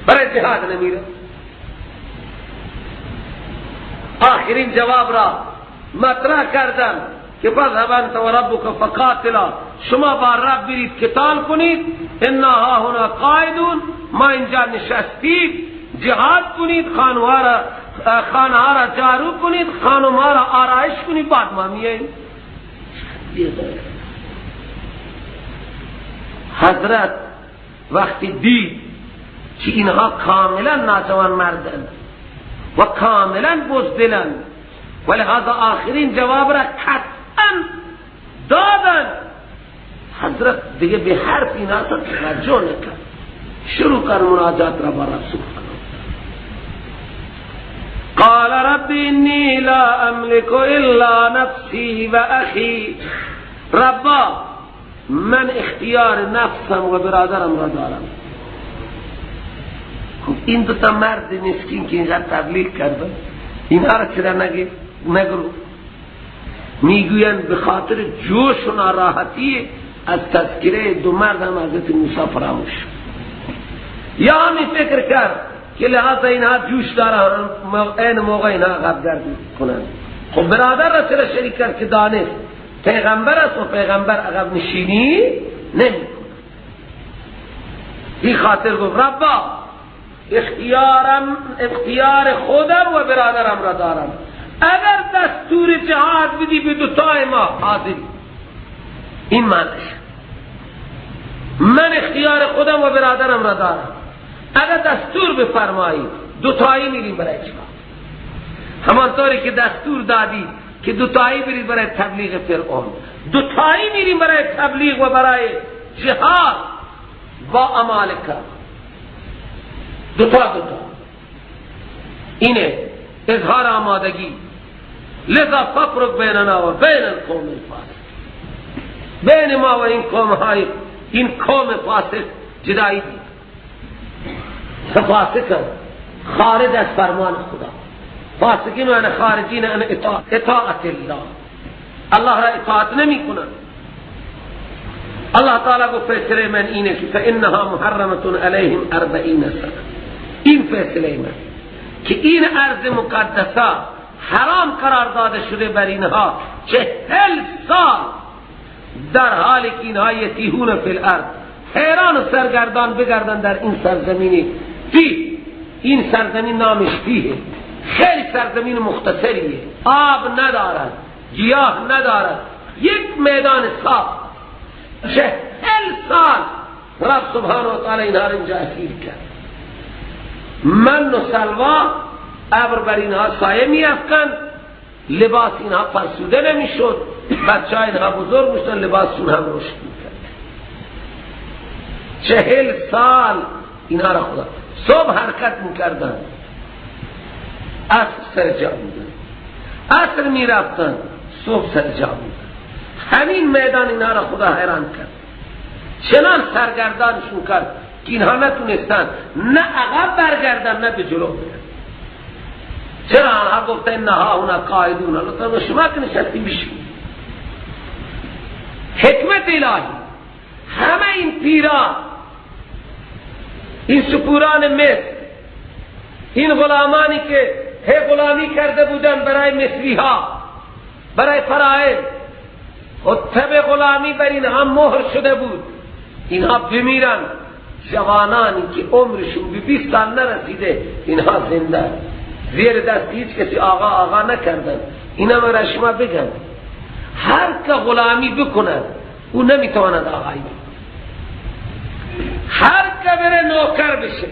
Speaker 1: برای جهاد نمیره. آخرین جواب را مطرح کردم که فاذهب انت و ربک فقاتلا، شما با رب برید قتال کنید، انا هاهنا قاعدون، ما اینجا نشستید، جهاد کنید، خانه ها را جارو کنید، خانم ها را آرایش کنید، بعد ما میاییم. حضرت وقتی دید که اینها کاملا ناجوان مردند و کاملا بزدلند و لهذا آخرین جواب را قطعا دادن، حضرت دیگه به حرف اینا توجه نکرد، شروع کرد مناجات را با رب سبحانه. قال رب انی لا املک الا نفسی و اخی، ربا من اختیار نفسم و برادرم را دارم. خب این دوتا مرد مسکین که اینقدر تبلیغ کردن، اینها را چرا نگرو؟ میگویند به خاطر جوش و ناراحتی از تذکره دو مرد هم حضرت موسی فراموش. یا همی فکر کرد که لحاظ اینها جوش دارن، این موقع اینها عقب گردی کنند. خب برادر را چرا شریک کرد که دانست پیغمبر است و پیغمبر عقب نشینی نمی کند. این خاطر گفت ربا اختیار خودم و برادرم را دارم، اگر دستور جهاد بدی به دوتای ما حاضری. این معنیش من اختیار خودم و برادرم را دارم، اگر دستور بفرمایی دوتایی میریم برای جهاد. همانطوری که دستور دادی که دوتایی برید برای تبلیغ فرعون، دوتایی میریم برای تبلیغ و برای جهاد با عمالقه، دوتا دوتا. اینه اظهار آمادگی. لذا ففرق بیننا و بین القوم الفاسق، بین ما و این قوم های این قوم فاسق جدایی دید. فاسق خارج از فرمان خدا، فاسقین و خارجین عن اطاعت الله، الله را اطاعت نمی کنن. الله تعالی گفت فیصله من اینه که فانها محرمة علیهم 40 سنه. این فیصله من که این ارض مقدسه حرام قرار داده شده بر اینها 40 سال، در حالی که اینها یتیهون فی الارض، حیران و سرگردان بگردن در این سرزمینی فی. این سرزمین نامش فیه، خیلی سرزمین مختصریه، آب ندارد، گیاه ندارد، یک میدان صاف. 40 سال رب سبحانه و تعالی اینها را اینجا اسیر کرد. من و سلوا ابر بر اینها سایه می افکن، لباس اینها فرسوده نمی شد، بچه ها اینها بزرگ میشدن، لباسشون هم رشد می کرد. 40 سال اینها را خدا صبح حرکت می کردن، عصر سر جا بودن، عصر می رفتن، صبح سر جا بودن. همین میدان اینها را خدا حیران کرد، چنان سرگردانشون کرد که اینها نتونستن نه عقب برگردن نه به جلو برن. چرا؟ آنها گفتن نه هنا قاعدون، لطفا شما که نشستی بشین. حکمت الهی، همه این پیران، این سپوران مصر، این غلامانی که هی غلامی کرده بودن برای مصری ها، برای فراعن، و تب غلامی بر اینها مهر شده بود، اینها بمیرن. جوانانی که عمرشون به 20 سال نرسیده اینها زنده، زیر دست هیچ کسی آقا آقا نکردن. اینا من شما بگم هر که غلامی بکند او نمیتواند آقایی بکند، هر که بره نوکر بشه،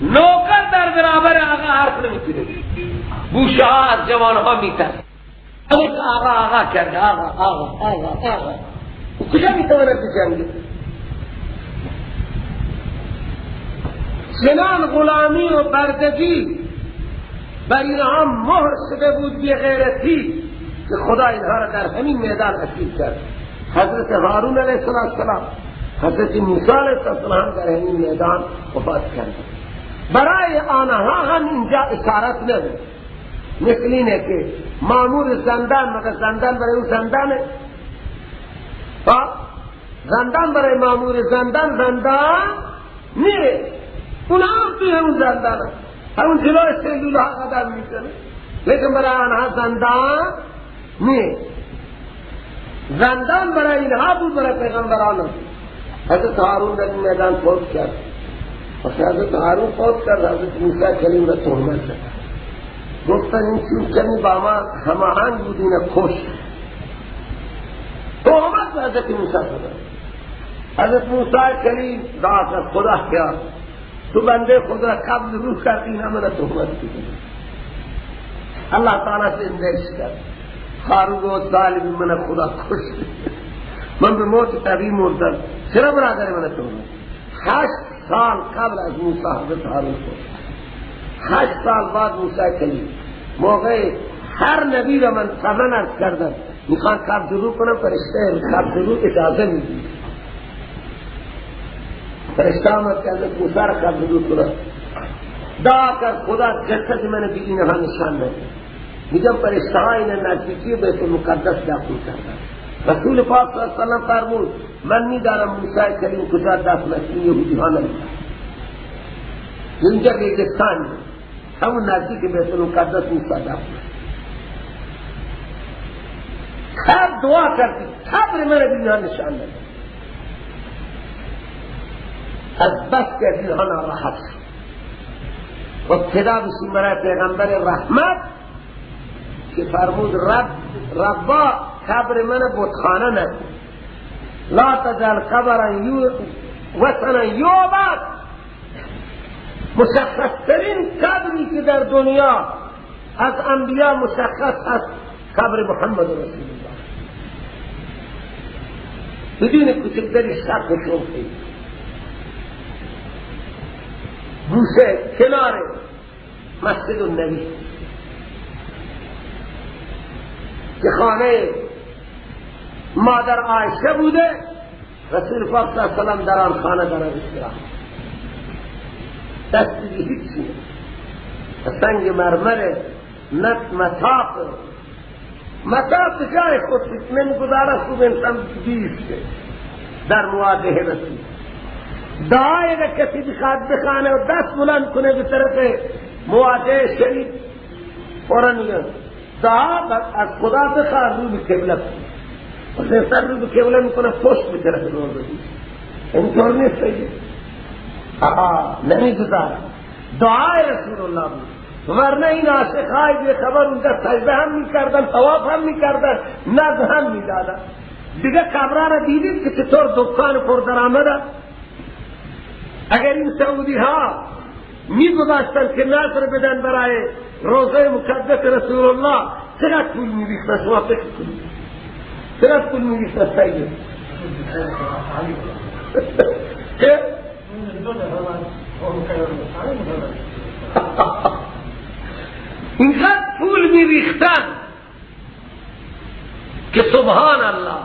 Speaker 1: نوکر در برابر آقا حرف نمیتونه. بوشه ها از جوان ها میترسه، آقا آقا کرده، آقا آقا آقا آقا، او کجا میتواند بجنگه؟ چنان غلامی و بردگی بر اینها مهر شده بود بی غیرتی که خدا اینها را در همین میدان اسیر کرد. حضرت هارون علیه السلام، حضرت موسی علیه السلام در همین میدان وفات کرد. برای آنها هم اینجا اشارت نبود، مثل اینه که مامور زندان، مگر زندان برای او زندانه؟ زندان برای مامور زندان زندان نیست، اون هم توی اون زندانه، همون جلوی سلول ها قدم میکنه، لیکن برای آنها زندان نیست. زندان برای اینها بود، برای پیغمبران بود. حضرت هارون در این میدان فوت کرد. وقتی حضرت هارون فوت کرد، حضرت موسی کلیم را تهمت زد، گفتن این چون کمی با ما هماهنگ بود اینه کشت. تهمت به حضرت موسی زدن. حضرت موسی کلیم دعا کرد، خدا کرد تو بنده خود را قبض روح کردی، اینا من تهمت می‌زنی. الله تعالی سے اندیش کرد، هارون گفت ظالم من خدا کشت، من به موت طبیعی مردم، چرا برادر من تهمت؟ 8 سال قبل از موسی حضرت هارون کشت، 8 سال بعد موسی کلیم. موقع هر نبی را من قبلا عرض کردم میخوان قبض روح کنم، فرشته قبض روح اجازه میدید. فرشته آمد که حضرت موسی را قبض روح کنم، دعا کرد خدا جسد من به اینها نشان نده. میگم فرشته ها این نزدیکی بیت المقدس دفن کردن. رسول پاک صلی الله علیه و سلم فرمود من میدانم موسی کلیم کجا دفن است، این یهودی ها نمیدانند. اینجا ریگستان همون نزدیک بیت المقدس موسی دفن است. هر دعا کردی قبر من به اینها نشان نده. از بس که از اینها ناراحت شد و ابتدا بشیم برای پیغمبر رحمت که فرمود ربا قبر من بتخانه نکن، لا تجعل قبرا وثنا یعبد. مشخصترین قبری که در دنیا از انبیا مشخص هست قبر محمد رسول الله، بدون کوچکتری شک و شبهه. گوشه کنار مسجد النبی که خانه مادر عایشه بوده، رسول پاک صلی الله علیه و سلم در آن خانه در استراحت، دست دیگه هیچی نه، سنگ مرمر نه مطاف، مطاف جای خود نمیگذاره خوب انسان بیسته در مواجهه رسول. دعای اگر کسی بخواد بخانه و دست بلند کنه به طرف مواجهه شریف، فوراً میگه دعا از خدا بخواه رو به قبله، وقتی انسان رو به قبله میکنه پشت به طرف رو بگیر، اینطور نیست. نمیگذاره دعای رسول الله بود، ورنه این عاشقهای بی خبر اونجا سجده هم میکردن، طواف هم میکردن، نذر هم میدادن. دیگه قبرها را دیدید که چطور دکان پردرآمده؟ اگر این سعودی ها میگذاشتن که نذر بدن برای روضه مقدس رسول الله، چقدر پول میریختن؟ شما فکر کنید چقدر پول میریختن؟ سید چه؟ اینقدر پول میریختن که سبحان الله.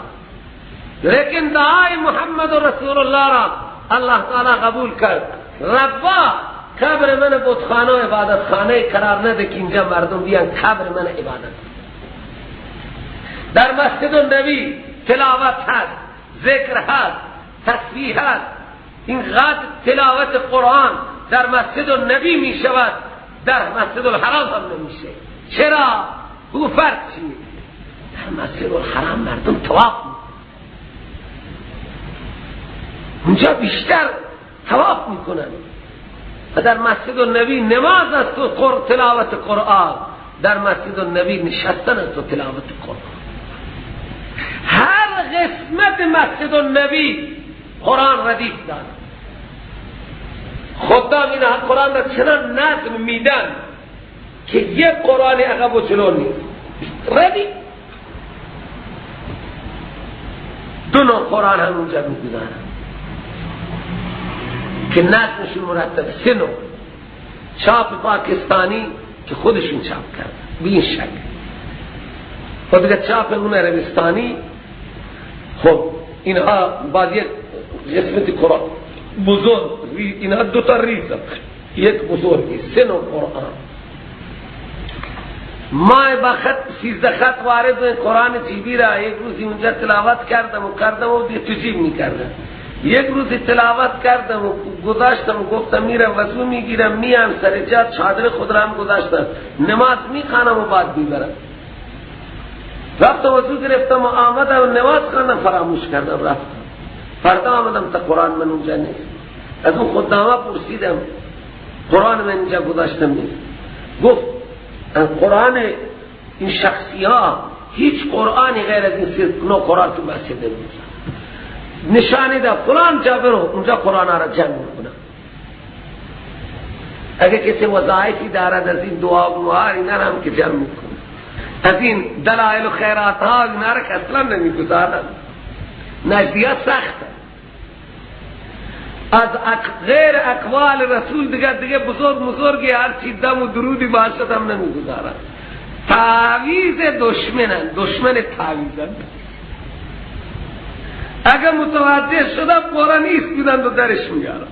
Speaker 1: لیکن دعای محمد رسول الله را الله تعالی قبول کرد. ربا قبر من بتخانه و عبادت خانه قرار نده که اینجا مردم بیان قبر من عبادت. در مسجد النبی تلاوت هست، ذکر هست، تسبیح هست. اینقدر تلاوت قرآن در مسجد النبی می شود، در مسجد الحرام هم نمیشه. چرا؟ او فرق چیه؟ در مسجد الحرام مردم طواف میکنن، اونجا بیشتر طواف میکنن. و در مسجد النبی نماز است و تلاوت قرآن، در مسجد النبی نشستن است و تلاوت قرآن. هر قسمت مسجد النبی قرآن ردیف دارد. خدام این قرآن را چنان نظم میدن که یک قرآن عقب و جلو نیست، ردیف. دو نوع قرآن هم اونجا میگذارن که نظمشون مرتب. سه نوع چاپ پاکستانی که خودشون چاپ کرد به این شکل، و دیگه چاپ اون عربستانی. خب اینها بعد یک قسمت قرآن بزرگ، اینها دو تا ریز، یک بزرگی، سه نوع قرآن. ما با خط 13 خط وارد قرآن جیبی را یک روزی اونجا تلاوت کردم و کردم و تو جیب میکردم. یک روز تلاوت کردم و گذاشتم و گفتم میرم وضو میگیرم میام سر جا، چادر خود را هم گذاشتم، نماز میخوانم و بعد میبرم. رفتم وضو گرفتم و آمدم و نماز خواندم، فراموش کردم رفتم. فردا آمدم تا قرآن من اونجا نیست. از اون خدامه پرسیدم قرآن من اینجا گذاشتم نیست. گفت قرآن این شخصی ها هیچ قرآنی غیر از این سه نوع قرآن تو مسجد نمیشه. نشانه ده فلان جا برو اونجا قرآن را جمع میکنه. اگه کسی وظایفی دارد از این دعا و دعا اینا هم که جمع میکنه، از این دلائل و خیرات ها اینا را که اصلا نمیگذارن. نجدیات سخت از غیر اقوال رسول دیگه بزرگ بزرگی هر چی دم و درودی باشد هم نمیگذارن. تعویذ دشمنن، دشمن تعویذن. اگر متوجه شدم فورا نیست بودن و درش میارم.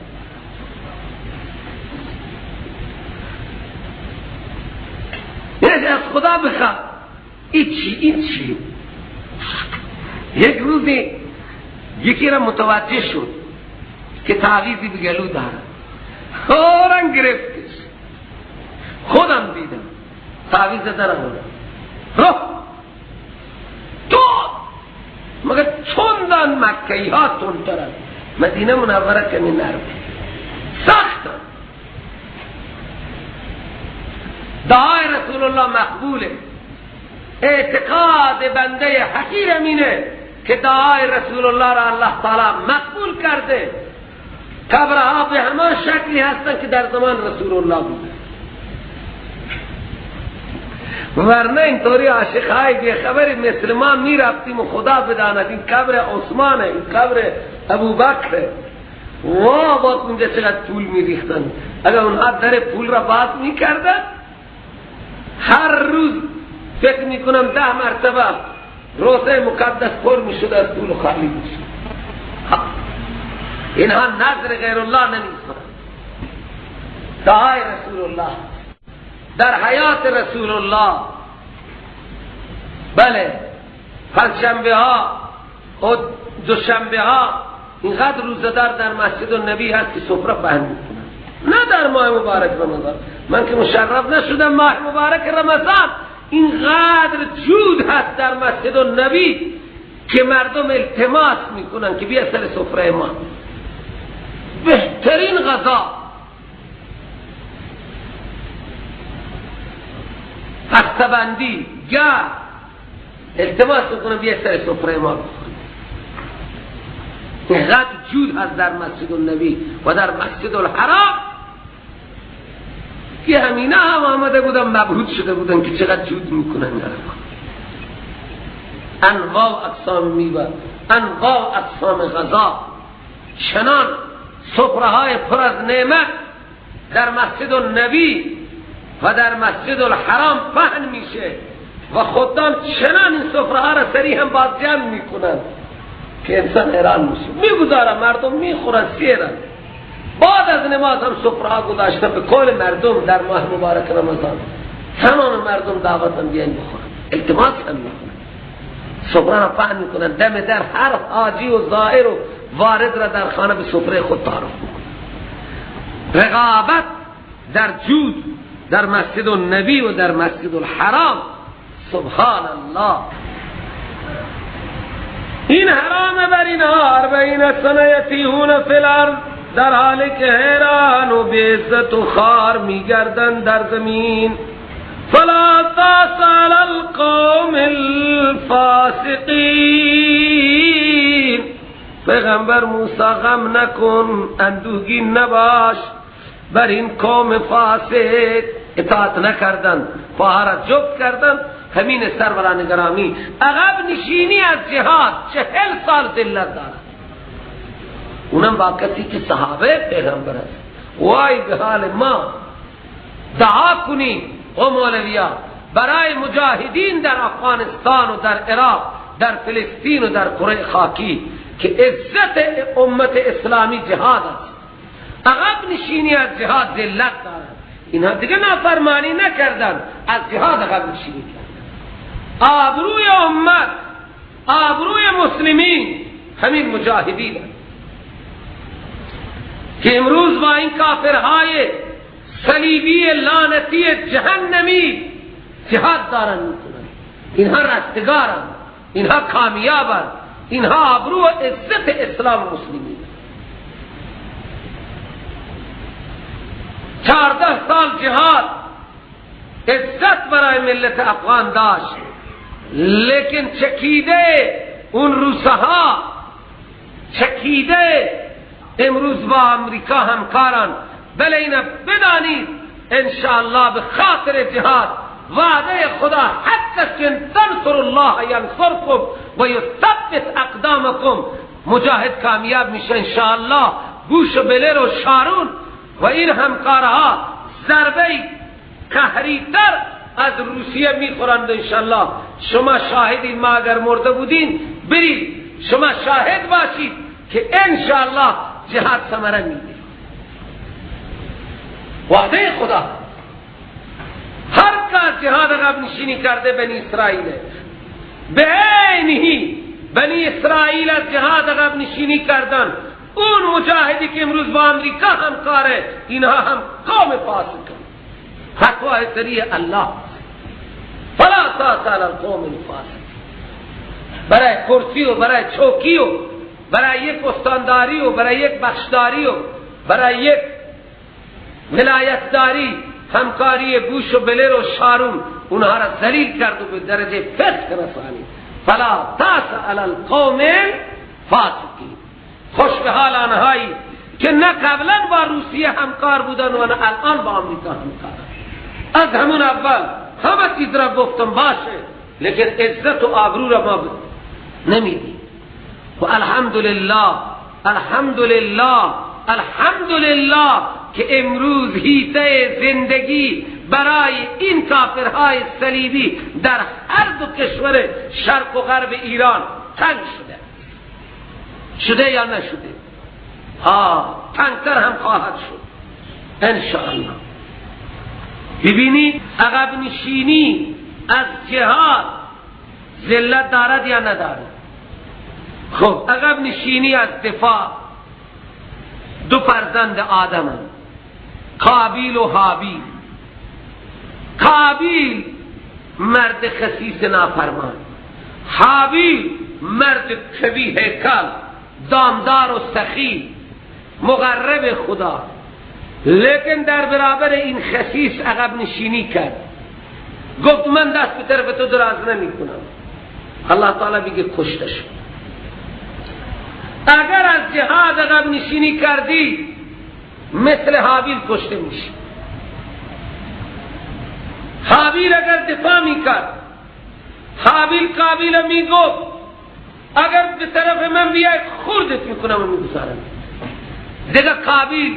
Speaker 1: یعنی از خدا بخواه این چی این چی. یک روزی یکی را متوجه شد که تعویذی به گلو دارم، فورا گرفتش. خودم دیدم تعویذ در آورد رو تو، مگر چندان مکهی ها تندترن، مدینه منوره کمی نرمه، سختن. دعای رسول الله مقبوله. اعتقاد بنده حقیر اینه که دعای رسول الله را الله تعالی مقبول کرده. قبرها به همان شکلی هستند که در زمان رسول الله بوده. ورنه اینطوری عاشقهای بیخبری مثل ما میرفتیم و خدا بداند این قبر عثمانه، این قبر ابوبکره. وا باز اونجا چقدر پول میریختن. اگر اونها در پول را باز میکردن، هر روز فکر میکنم 10 مرتبه روزه مقدس پر میشد از پول و خالی میشد. اینها نظر غیر الله نمیخورن. دعای رسول الله در حیات رسول الله، بله، پنجشنبه ها و دوشنبه ها اینقدر روزه‌دار در مسجد النبی هست که سفره پهن میکنن. نه در ماه مبارک رمضان، من که مشرف نشدم ماه مبارک رمضان، اینقدر جود هست در مسجد النبی که مردم التماس میکنن که بیا سر سفره ما، بهترین غذا، هسته‌بندی، گرد، التماس میکنن بیا سر سفره ما. اینقدر جود هست در مسجد النبی و در مسجد الحرام که همینا هم آمده بودن مبهوت شده بودن که چقدر جود میکنن. انواع اقسام میوه، انواع اقسام غذا، چنان سفره های پر از نعمت در مسجد النبی و در مسجد الحرام پهن میشه و خدام چنان این سفره ها را سریع هم باز جمع میکنن که انسان حیران میشه. میگذارن مردم میخورن سیرن، بعد از نماز هم سفره ها گذاشته به کل مردم در ماه مبارک رمضان، تمام مردم دعوت هم بیاین بخورن، التماس هم میکنن، سفره را پهن میکنن، دم در هر حاجی و زائر و وارد را در خانه به سفره خود تعارف میکنن. رقابت در جود در مسجد النبی و در مسجد الحرام، سبحان الله. این حرام بر اینها 40 سنه یتیهون فی الارض، در حالی که حیران و بی‌عزت و خار میگردن در زمین. فلا تأس علی القوم الفاسقین. پیغمبر موسی غم نکن، اندوهگین نباش بر این قوم فاسق. اطاعت نکردن، پاها را جفت کردن، همین سروران گرامی عقب نشینی از جهاد 40 سال ذلت دارد، اونم با کسی که صحابه پیغمبر است. وای به حال ما. دعا کنیم او مولویا برای مجاهدین در افغانستان و در عراق، در فلسطین و در کره خاکی که عزت امت اسلامی جهاد است. عقب نشینی از جهاد ذلت دارد. اینها دیگه نافرمانی نکردن، از جهاد عقب نشینی کردن. آبروی امت، آبروی مسلمین همین مجاهدین که امروز با این کافرهای صلیبی لعنتی جهنمی جهاد دارن میکنن. اینها رستگارن، اینها کامیابن، اینها آبرو و عزت اسلام مسلمین. 14 سال جهاد عزت برای ملت افغان داشت، لیکن چکیده اون روسها، چکیده امروز با امریکا همکاران. بله اینا بدانید انشاءالله به خاطر جهاد وعده خدا حق است که تنصر الله ینصرکم و یثبت اقدامکم. مجاهد کامیاب میشه انشاءالله. بوش و بلر و شارون و این همکارها ضربه قهری تر از روسیه میخورند انشاءالله. شما شاهدین، ما اگر مرده بودین برید شما شاهد باشید که انشاءالله جهاد ثمره میده. وعده خدا. هر کس جهاد عقب نشینی کرده بنی اسرائیل، به عینه بنی اسرائیل از جهاد عقب نشینی کردن. اون مجاهدی که امروز با امریکا همکاره، اینها هم قوم فاسقن. فتوای سریع الله، فلا تأس علی القوم الفاسق. برای کرسی و برای چوکی و برای یک استانداری و برای یک بخشداری و برای یک ولایتداری همکاری بوش و بلر و شارون اونها را ذلیل کرد و به درجه فسق رسانید. فلا تأس علی القوم الفاسقین. خوش به حال آنهایی که نه قبلا با روسیه همکار بودن و نه الان با آمریکا همکار. از همون اول همه چیز را گفتم باشه، لیکن عزت و آبرو را ما نمیدی. و الحمدلله، الحمدلله، الحمدلله که امروز هیته زندگی برای این کافرهای صلیبی در هر دو کشور شرق و غرب ایران تنگ شده. شده یا نشده؟ ها، تنگتر هم خواهد شد انشاءالله. ببینی عقب نشینی از جهاد ذلت دارد یا ندارد؟ خب عقب نشینی از دفاع، دو فرزند آدم، قابیل و هابیل. قابیل مرد خسیس نافرمان، هابیل مرد قوی هیکل، دامدار و سخی، مقرب خدا، لیکن در برابر این خسیس عقب نشینی کرد، گفت من دست به طرف تو دراز نمی کنم. الله تعالی بگه کشته شد. اگر از جهاد عقب نشینی کردی مثل هابیل کشته میشی. هابیل اگر دفاع میکرد، هابیل قابیل میگفت اگر به طرف من بیای خوردت میکنم و میگذارم. دیگه قابیل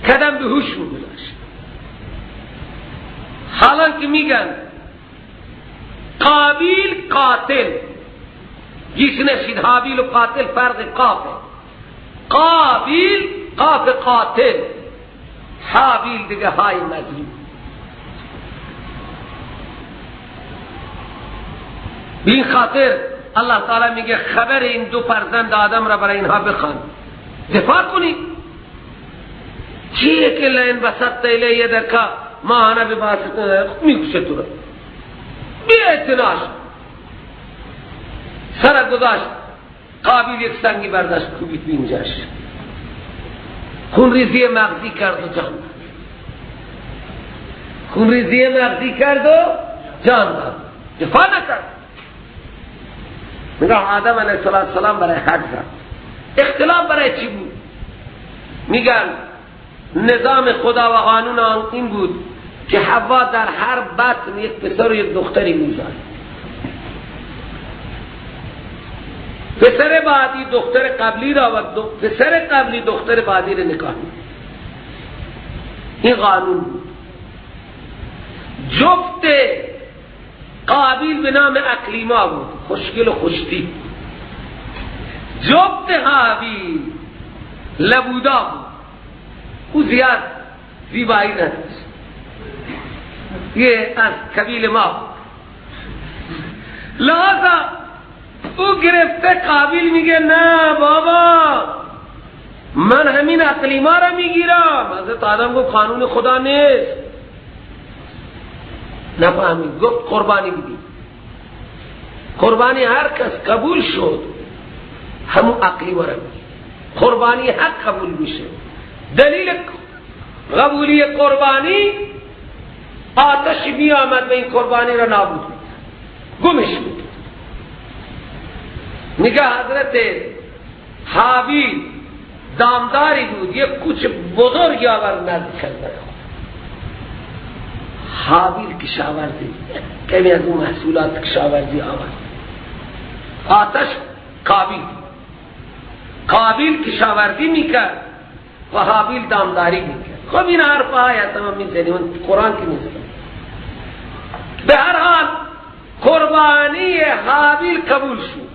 Speaker 1: قدم به هوش میگذاشت. حالا که میگن قابیل قاتل، گیش نشید هابیل و قاتل فرق قافه، قابیل قاف قاتل، هابیل دیگه های مظلوم. به این خاطر الله تعالی میگه خبر این دو فرزند آدم را برای اینها بخوان، دفاع کنی. چیه که لئن بسطت الی یدک ما انا بباسط، میکشه تو را بی اعتناش. سر گذاشت، قابیل یک سنگی برداشت کوبید به اینجاش، خونریزی مغزی کرد و جان داد. خونریزی مغزی کرد و جان داد، دفاع نکرد. نگاه آدم علیه السلام برای حق زد. اختلاف برای چی بود؟ میگن نظام خدا و قانون آن این بود که حوا در هر بطن یک پسر و یک دختری میزاد. پسر بعدی دختر قبلی را و پسر قبلی دختر بعدی را نکاح می‌کرد. این قانون بود. جفت قابیل به نام اکلیما بود، خوشگل و خوشتیپ. جفت هابیل لبودا بود، او زیاد زیبایی نداشت، یه از قبیل ما بود. لہذا او گرفته قابیل میگه نه بابا من همین اقلیما را میگیرم. حضرت آدم گفت قانون خدا نیست. نفهمید، گفت قربانی بدی. قربانی هر کس قبول شد همون اقلیما را میگیره، قربانی حق قبول میشه. دلیل قبولی قربانی آتش می آمد و این قربانی را نابود میکرد، گمش میکرد. نگاه حضرت هابیل دامداری بود، یک کوچ بزرگی آورد نزد کرد برای خود. هابیل کشاورزی، کمی از اون محصولات کشاورزی آورد. آتش قابیل، قابیل کشاورزی میکرد و هابیل دامداری میکرد. خب این حرف های هست ما میزنیم، قرآن که میزنیم. به هر حال قربانی هابیل قبول شد.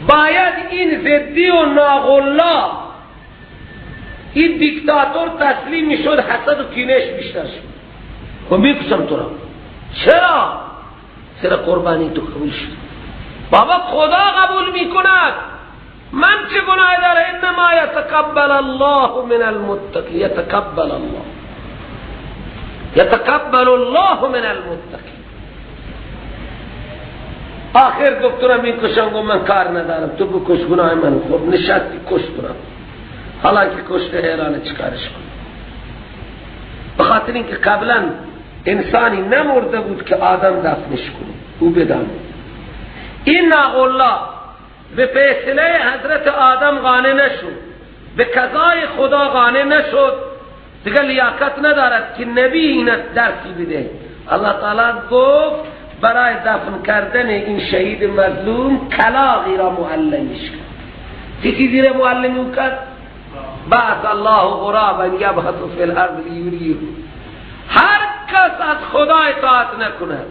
Speaker 1: باید این زدی و ناغلا، این دیکتاتور تسلیم میشد، حسد و کینش بیشتر شد. خب میکشم تو را. چرا؟ چرا قربانی تو قبول شد؟ بابا خدا قبول میکند، من چه گناهی داره؟ انما یتقبل الله من المتقی، یتقبل الله، یتقبل الله من المتقی. آخر گفت تو را میکشم، گفت من کار ندارم، تو بکش گناه من. خب نشستی کشت را، حالا که کشته حیرانه چیکارش کنه؟ بخاطر اینکه قبلا انسانی نمرده بود که آدم دفنش کنه، او بدانه. این ناغلا به فیصله حضرت آدم قانع نشد، به قضای خدا قانع نشد، دیگه لیاقت ندارد که نبی این درسی بده. الله تعالی گفت برای دفن کردن این شهید مظلوم کلاغی را معلمش کرد. چه چیزی را معلم کرد؟ بعث الله غرابا یبحث فی الارض لیریه. هر کس از خدا اطاعت نکند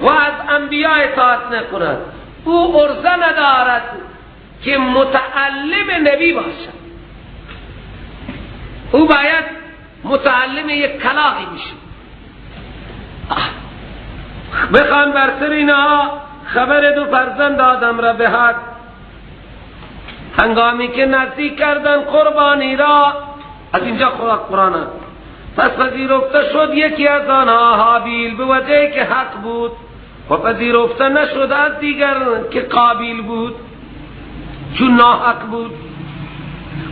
Speaker 1: و از انبیاء اطاعت نکند، او عرضه ندارد که متعلم نبی باشد. او باید متعلم یک کلاغی بشه. بخوان بر سر اینها خبر دو فرزند آدم را به حق. هنگامی که نزدیک کردن قربانی را، از اینجا خدا قرآن است. پس پذیرفته شد یکی از آنها هابیل به وجهی که حق بود، و پذیرفته نشد از دیگر که قابیل بود، چون ناحق بود.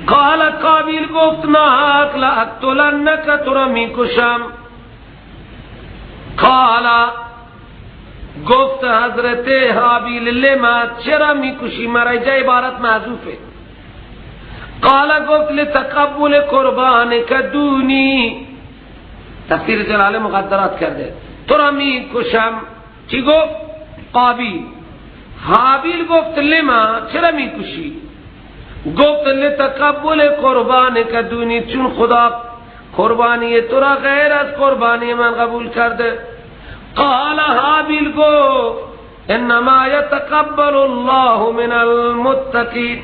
Speaker 1: قال قابیل گفت ناحق، لأقتلنک، تو را میکشم. قال گفت حضرت هابیل لما، چرا میکشی مرا؟ اینجا عبارت محذوفه. قال گفت لتقبل قربانک دونی، تفسیر جلال مقدرات کرده، تو را میکشم. چی گفت؟ قابیل. هابیل گفت لما، چرا میکشی؟ گفت لتقبل قربانک دونی، چون خدا قربانی تو را غیر از قربانی من قبول کرده. قال هابیل گفت انما یتقبل الله من المتقین.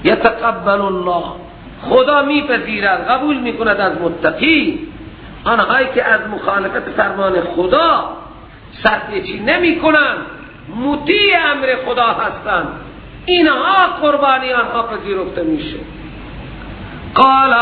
Speaker 1: یتقبل الله، خدا میپذیرد، قبول میکند از متقی، آنهایی که از مخالفت فرمان خدا سرپیچی نمیکنند، مطیع امر خدا هستند، اینها قربانی آنها پذیرفته میشه. قال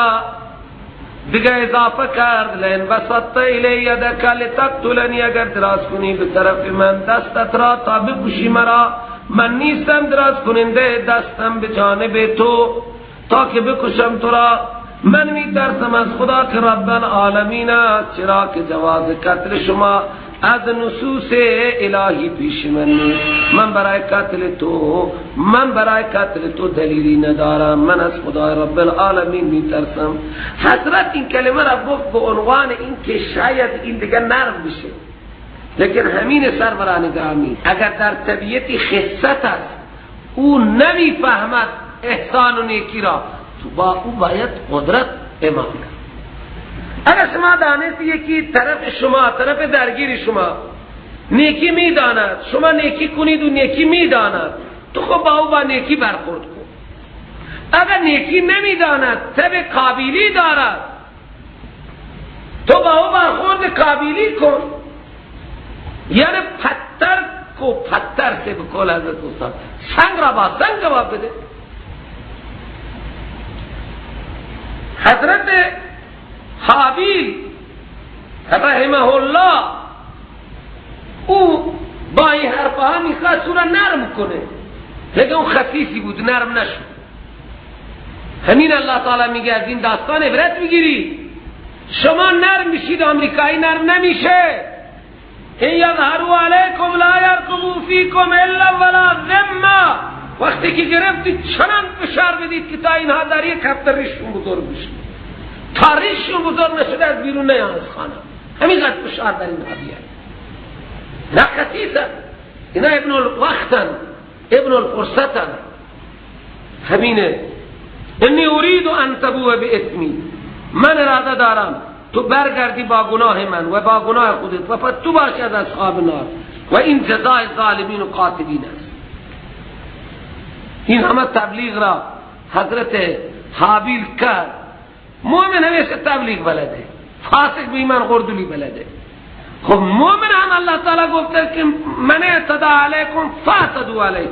Speaker 1: دیگه اضافه کرد لئن بسطت الی یدک لتقتلنی، اگر دراز کنی به طرف من دستت را تا بکشی مرا، من نیستم دراز کننده دستم به جانب تو تا که بکشم تو را، من میترسم از خدا که رب العالمین است، چرا که جواز قتل شما از نصوص الهی پیش من نیست. من برای قتل تو دلیلی ندارم، من از خدای رب العالمین میترسم. حضرت این کلمه را گفت به عنوان این که شاید این دیگه نرم بشه، لیکن همین سروران گرامی اگر در طبیعتی خست است، او نمیفهمد احسان و نیکی را، تو با او باید قدرت اعمال کرد. اگر شما دانست یکی طرف شما، طرف درگیر شما نیکی میداند، شما نیکی کنید و نیکی میداند، تو خب با او با نیکی برخورد کن. اگر نیکی نمیداند، تب قابلی دارد، تو با او برخورد قابلی کن. یعنی پتر کو پتر سے بقول حضرت استاد، سنگ را با سنگ جواب بده. حضرت هابیل رحمه الله او با این حرفها میخواست او را نرم کنه، لیکن اون خفیفی بود، نرم نشد. همین الله تعالی میگه از این داستان عبرت میگیری، شما نرم میشید، امریکایی نرم نمیشه. ان یظهروا علیکم لا یرقبوا فیکم الا ولا ذمه. وقتی که گرفتید چنان فشار بدید که تا اینها در یک هفته ریشون بزرگ بشه، تا ریشون بزرگ نشده از بیرون نیان از خانه، همینقدر فشار در اینها بیاید. نه خسیسن اینا، ابن الوقتن، ابن الفرصتن. همینه انی اريد ان تبوء باسمی، من اراده دارم تو برگردی با گناه من و با گناه خودت و تو باشی از اصحاب نار، و این جزای ظالمین و قاتلین است. این همه تبلیغ را حضرت هابیل کرد. مؤمن همیشه تبلیغ بلده، فاسق به ایمان غردولی بلده. خب مؤمن هم الله تعالی گفته که من اعتدى علیکم فاعتدوا علیه.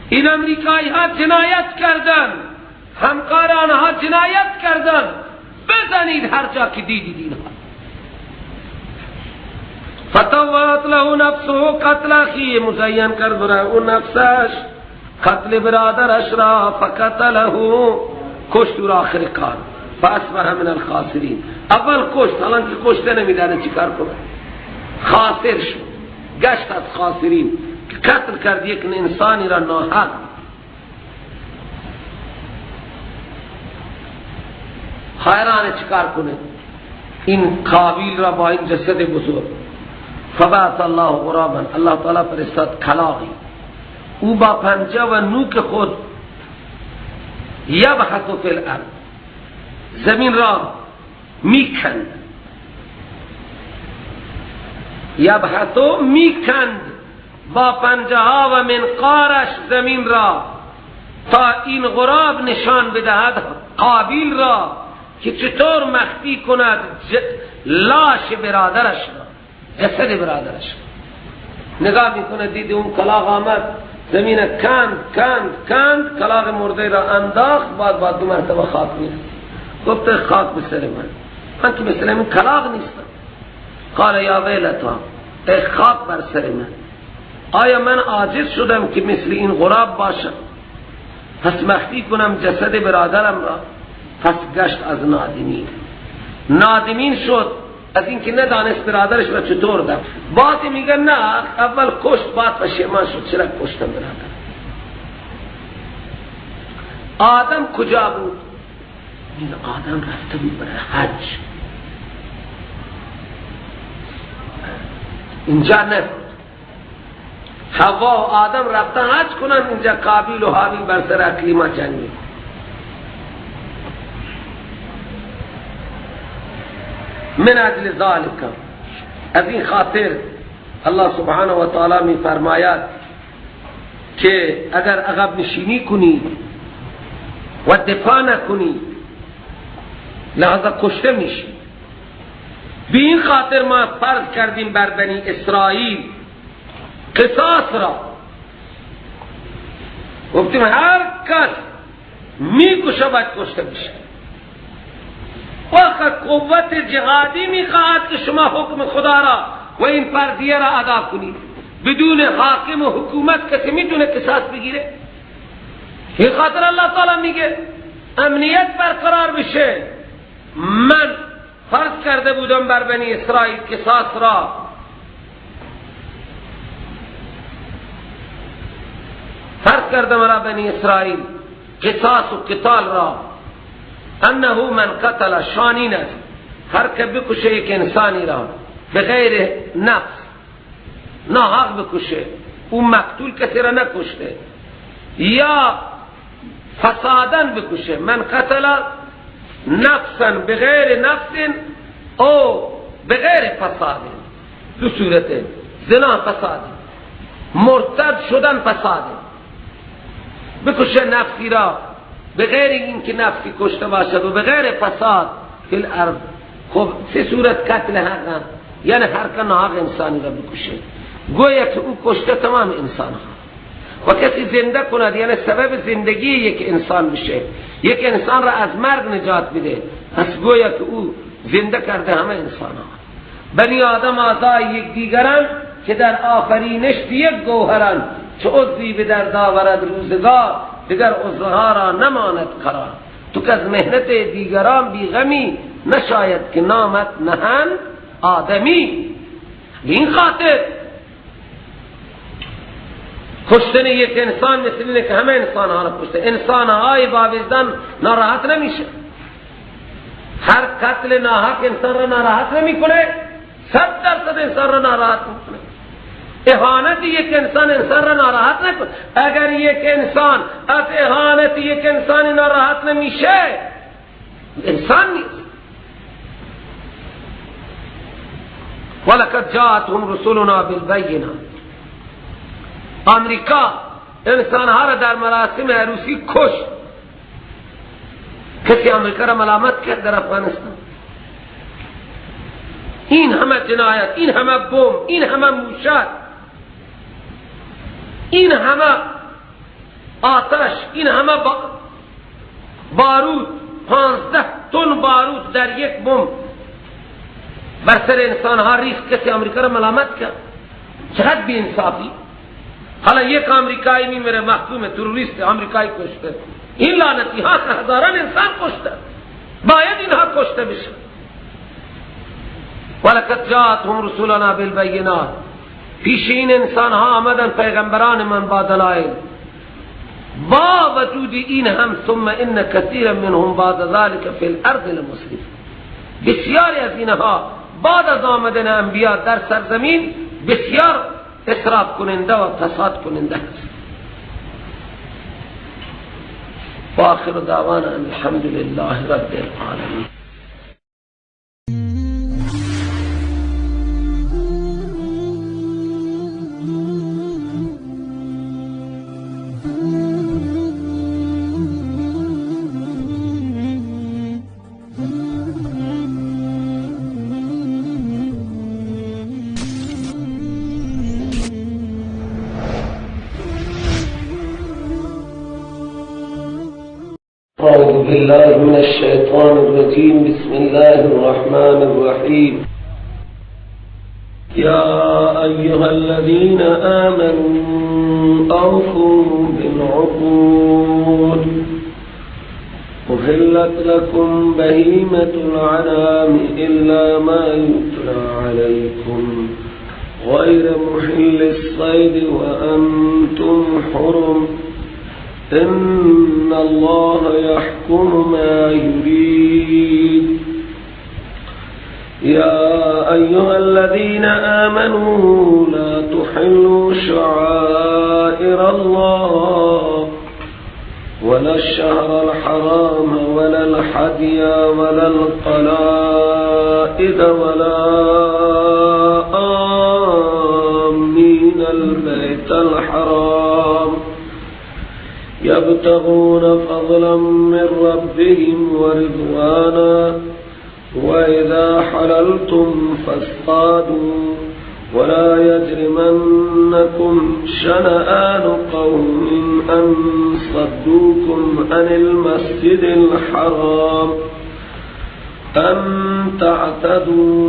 Speaker 1: این امریکایی ها جنایت کردن، همکار آنها جنایت کردن، بزنید هر جا که دیدید اینها. فتوت له نفسه قتل اخیه، مزین کرد برای او نفسش قتل برادرش را، فقتله، کشت را آخر کار، فاصبح من الخاسرین. اول کشت، حالان که کشته نمیدانه چیکار کنه، خاسر شد، گشت از خاسرین، که قتل کرد یک انسانی را ناحق. حیران چیکار کنه این قابیل را با این جسد بزرگ. فبعث الله غرابا، الله تعالی فرستاد کلاغی، او با پنجه و نوک خود یبحث فی الارض، زمین را میکند، یبحث میکند با پنجه ها و منقارش زمین را، تا این غراب نشان بدهد قابیل را که چطور مخفی کند لاش برادرش را، جسد برادرش را. نگاه میکنه، دید اون کلاغ آمد، زمین کند کند کند، کلاغ مرده را انداخت، بعد دو مرتبه خاک میرد. گفت خاک به سر من، من که مثل این کلاغ نیستم. قال یا ویلتا، ای خاک بر سر من، آیا من عاجز شدم که مثل این غراب باشم؟ پس مخفی کنم جسد برادرم را. پس گشت از نادمین، نادمین شد از اینکه ندانست برادرش را چطور دفن. بعد میگه نه، اول کشت بعد پشیمان شد، چرا کشتم برادر. آدم کجا بود؟ این آدم رفته بود برای حج، اینجا نبود. حوا و آدم رفتن حج کنن، اینجا قابیل و هابیل بر سر اکلیما جنگی. من اجل ذالک، از این خاطر الله سبحانه و تعالی می فرماید که اگر عقب نشینی کنی و دفاع نکنی لحظه کشته میشی. به این خاطر ما فرض کردیم بر بنی اسرائیل قصاص را، گفتیم هر کس میکشه باید کشته بشه. وقت قوت جهادی میخواهد که شما حکم خدا را و این فرضیه را ادا کنید. بدون حاکم و حکومت کسی میتونه قصاص بگیره؟ این خاطر الله تعالی میگه امنیت برقرار بشه. من فرض کرده بودم بر بنی اسرائیل قصاص را، فرض کردم را بنی اسرائیل قصاص و قتال را، انه من قتل، شانین است هر که بکشه یک انسانی را بغیر نفس، ناحق بکشه، او مقتول کسی را نکشته، یا فسادن بکشه، من قتل نفسا بغیر نفس او بغیر فساد، دو صورته، زنا فساد، مرتد شدن فساد، بکشه نفسی را بغیر اینکه نفسی کشته باشد و بغیر فساد فی الارض. خب سه صورت قتل حق، یعنی هر که ناحق انسانی را بکشه گویا که او کشته تمام انسان ها، و کسی زنده کند یعنی سبب زندگی یک انسان بشه، یک انسان را از مرگ نجات بده، پس گویا که او زنده کرده همه انسان ها. بنی آدم اعضای یک دیگران که در آفرینش یک گوهرند، چه عضوی به درد آورد روزگار، دیگر عضوها را نماند قرار. تو که از مهنت دیگران بیغمی، نشاید که نامت نهند آدمی. این خاطر کشتن یک انسان مثل اینه که همه انسان ها را کشته. انسان های با وجدان ناراحت نمیشه، هر قتل ناحق انسان را ناراحت نمیکنه، 100% انسان را ناراحت میکنه. اهانت یک انسان انسان را ناراحت نکنه. اگر یک انسان از اهانت یک انسان ناراحت نمیشه، انسان نیست. ولقد جاءتهم رسولنا بالبینات. امریکا انسانها را در مراسم عروسی کشت. کسی امریکا را ملامت کرد در افغانستان؟ این همه جنایت، این همه بمب، این همه موشک، این همه آتش، این همه بارود، 15 تن بارود در یک بمب بر سر انسانها ریخت. کسی امریکا را ملامت کرد؟ چقدر بی انصافی. حالا یک امریکایی میمیره، محکوم تروریست امریکایی کشته، این لعنتی ها هزاران انسان کشته، باید اینها کشته بشه. ولقد جاءتهم رسولنا بالبینات. پیش این انسان ها آمدن پیغمبران من با دلائل. با وجود این هم ثم ان کثیرا منهم بعد ذلك فی الارض لمسرفون، بسیاری از اینها بعد از آمدن انبیا در سرزمین بسیار اسراف کننده و فساد کننده هست. و آخر دعوانا ان الحمد لله رب العالمین. أعوذ بالله من الشيطان الرجيم. بسم الله الرحمن الرحيم. يا أيها الذين آمنوا أوفوا بالعقود أحلت لكم بهيمة الأنعام إلا ما يتلى عليكم غير محل الصيد وأنتم حرم إن الله يحكم ما يريد. يا أيها الذين آمنوا لا تحلوا شعائر الله ولا الشهر الحرام ولا الحدي ولا القلائد ولا آمين البيت الحرام يبتغون فضلا من ربهم ورضوانا وإذا حللتم فاصطادوا ولا يجرمنكم شنآن قوم أن صدوكم عن المسجد الحرام أن تعتدوا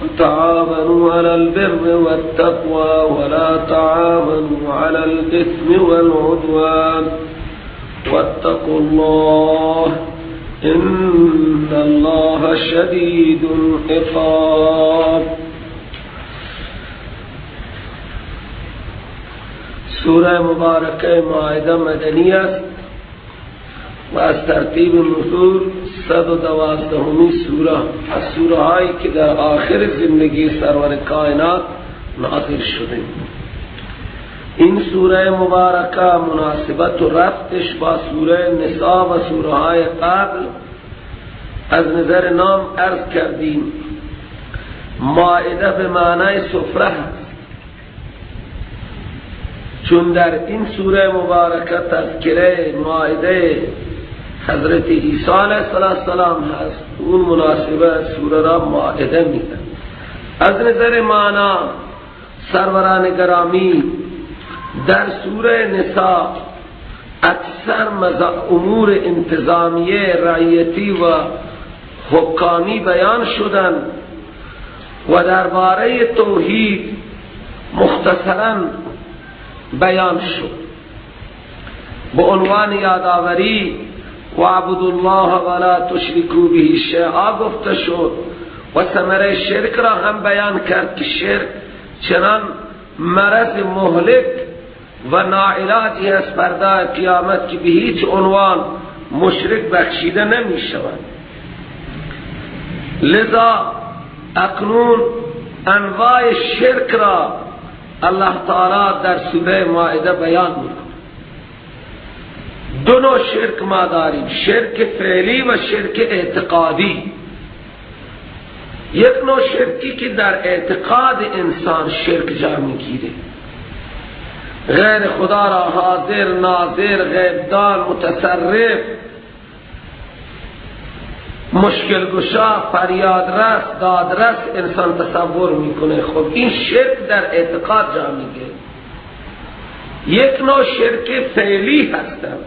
Speaker 1: وتعاونوا على البر والتقوى ولا تعاونوا على الإثم والعدوان واتقوا الله إن الله شديد العقاب. سورہ مبارکہ مائدہ مدنی است و از ترتیب نزول 112 سوره، از سوره هایی که در آخر زندگی سرور کائنات نازل شده. این سوره مبارکه مناسبت و ربطش با سوره نساء و سوره های قبل از نظر نام عرض کردیم. مائده به معنای سفره هست، چون در این سوره مبارکه تذکره مائده حضرت عیسی علیه السلام هست، اون مناسبه سوره را مائده میگن. از نظر معنا سروران گرامی در سوره نساء اکثر امور انتظامیه رعیتی و حکامی بیان شدن و درباره توحید مختصراً بیان شد. به عنوان یادآوری وعبدوا الله ولا تشرکوا به شیئا گفته شد و ثمره شرک را هم بیان کرد که شرک چنان مرض مهلک و ناعلاجی است فردا قیامت که به هیچ عنوان مشرک بخشیده نمی شود. لذا اکنون انواع شرک را الله تعالی در سوره مائده بیان میکند. دو نوع شرک ما داریم، شرک فعلی و شرک اعتقادی. یک نوع شرکی که در اعتقاد انسان شرک جا میگیره، غیر خدا را حاضر، ناظر، غیبدان، متصرف، مشکل گشا، فریاد رس، دادرس انسان تصور میکنه. خب این شرک در اعتقاد جا میگیره. یک نوع شرک فعلی هستم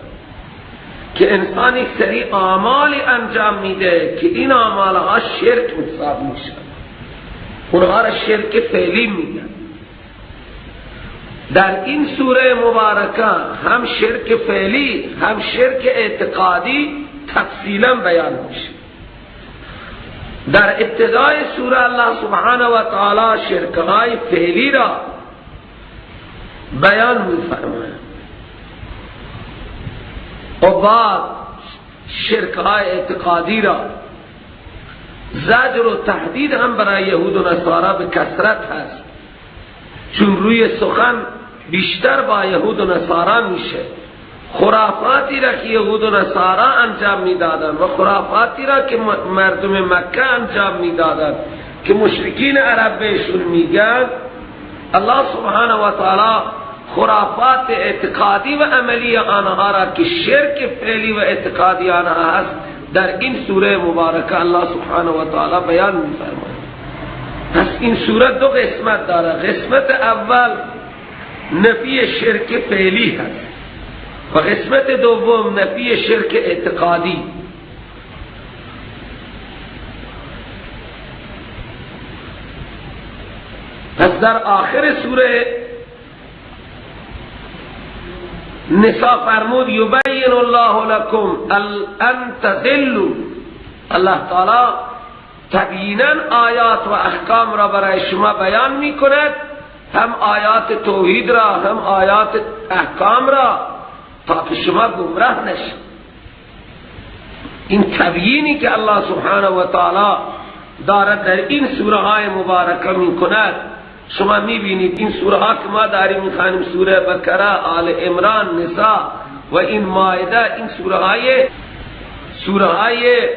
Speaker 1: که انسان یک سری اعمالی انجام میده که این اعمالها شرک حساب میشن، اونها را شرک فعلی میگن. در این سوره مبارکه هم شرک فعلی هم شرک اعتقادی تفصیلا بیان میشه. در ابتدای سوره الله سبحانه و تعالی شرکهای فعلی را بیان میفرماید. و بعد شرک های اعتقادی را. زجر و تهدید هم برای یهود و نصارا به کثرت هست، چون روی سخن بیشتر با یهود و نصارا میشه. خرافاتی را که یهود و نصارا انجام میدادند و خرافاتی را که مردم مکه انجام میدادند که مشرکین عرب بهشون میگن، الله سبحانه و تعالی خرافات اعتقادی و عملی آنها را که شرک فعلی و اعتقادی آنها هست در این سوره مبارکه الله سبحانه و تعالی بیان میفرماید. پس این سوره دو قسمت داره. قسمت اول نفی شرک فعلی هست و قسمت دوم نفی شرک اعتقادی. پس در آخر سوره نساء فرمود یبین الله لکم ان تضلوا، الله تعالی تبیینا آیات و احکام را برای شما بیان می کند، هم آیات توحید را هم آیات احکام را، تا که شما گمراه نشید. این تبیینی که الله سبحانه و تعالی دارد در این سوره های مبارکه می کند، شما می بینید این سوره ها که ما داریم می خوانیم، سوره بقره، آل عمران، نساء و این مائده، این سوره های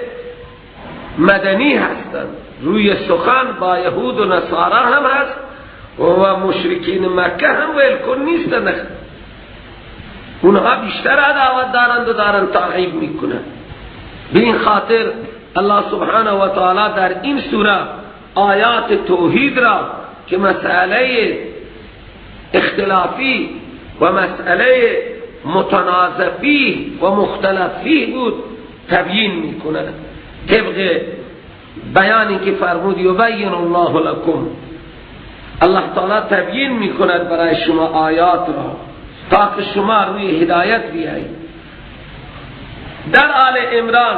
Speaker 1: مدنی هستند. روی سخن با یهود و نصارا هم هست و مشرکین مکه هم ولکن نیستند، اونها بیشتر عداوت دارند و دارند تعقیب میکنند. به این خاطر الله سبحانه و تعالی در این سوره آیات توحید را که مسئله اختلافی و مسئله متنازع فیه و مختلف فیه بود تبیین میکند، طبق بیانی که فرمود یبین الله لکم، الله تعالی تبیین میکند برای شما آیات را تا که شما روی هدایت بیایید. در آل عمران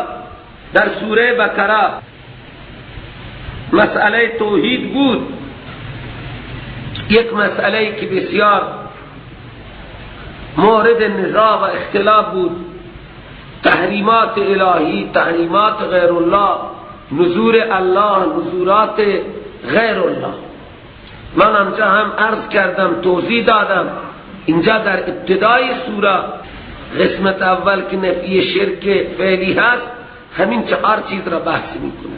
Speaker 1: در سوره بقره مسئله توحید بود، یک مسئله که بسیار مورد نزاع و اختلاف بود، تحریمات الهی، تحریمات غیر الله، نذور الله، نذورات غیر الله. من آنجا هم عرض کردم، توضیح دادم. اینجا در ابتدای سوره قسمت اول که نفی شرک فعلی هست، همین چهار چیز را بحث میکنه: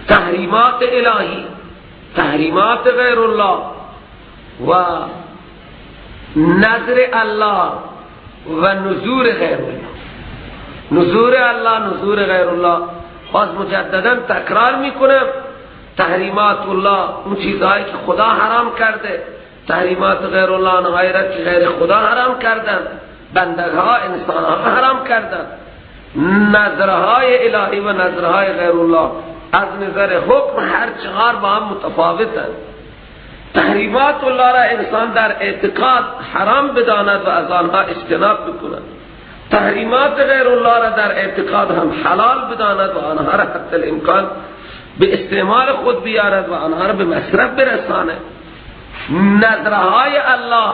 Speaker 1: تحریمات الهی، تحریمات غیر الله و نذر الله و نذور غیر الله. نذور الله، نذور غیر الله، باز مجددا تکرار میکنم، تحریمات الله اون چیزهایی که خدا حرام کرده، تحریمات غیر الله آنهایی را که غیر خدا حرام کردن، بندگها، انسانها حرام کردن. نظرهای الهی و نظرهای غیر الله از نظر حکم هر چهار با هم متفاوتند. تحریمات الله را انسان در اعتقاد حرام بداند و از آنها اجتناب بکند، تحریمات غیر الله را در اعتقاد هم حلال بداند و آنها را حتی الامکان به استعمال خود بیارد و آنها را به مصرف برساند. نظرهای الله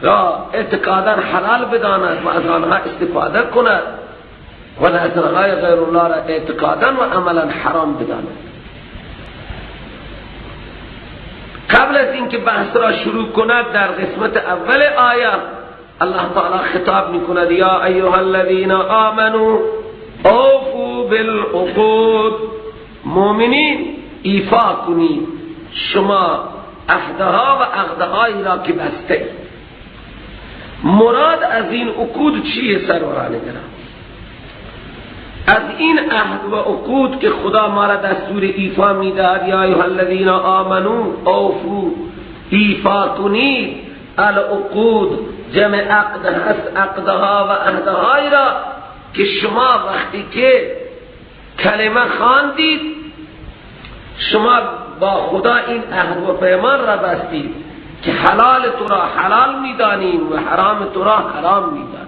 Speaker 1: را اعتقادا حلال بداند و از آنها استفاده کند و نظرهای غیر الله را اعتقادا و عملا حرام بداند. قبل از اینکه بحث را شروع کند در قسمت اول آیه الله تعالی خطاب میکند: یا ایها الذین آمنوا اوفوا بالعقود. مؤمنین ایفا کنید شما عهدها و عقدهایی را که بسته. مراد از این عقود چیه سروران گرامی؟ از این عهد و عقود که خدا ما را دستور ایفا میدهد، یا ایها الذین آمنوا اوفوا، ایفا کنید. العقود جمع عقد هست، عقدها و عهدهایی را که شما وقتی که کلمه خواندید شما با خدا این عهد و پیمان را بستید که حلال تو را حلال میدانیم و حرام تو را حرام میدانیم،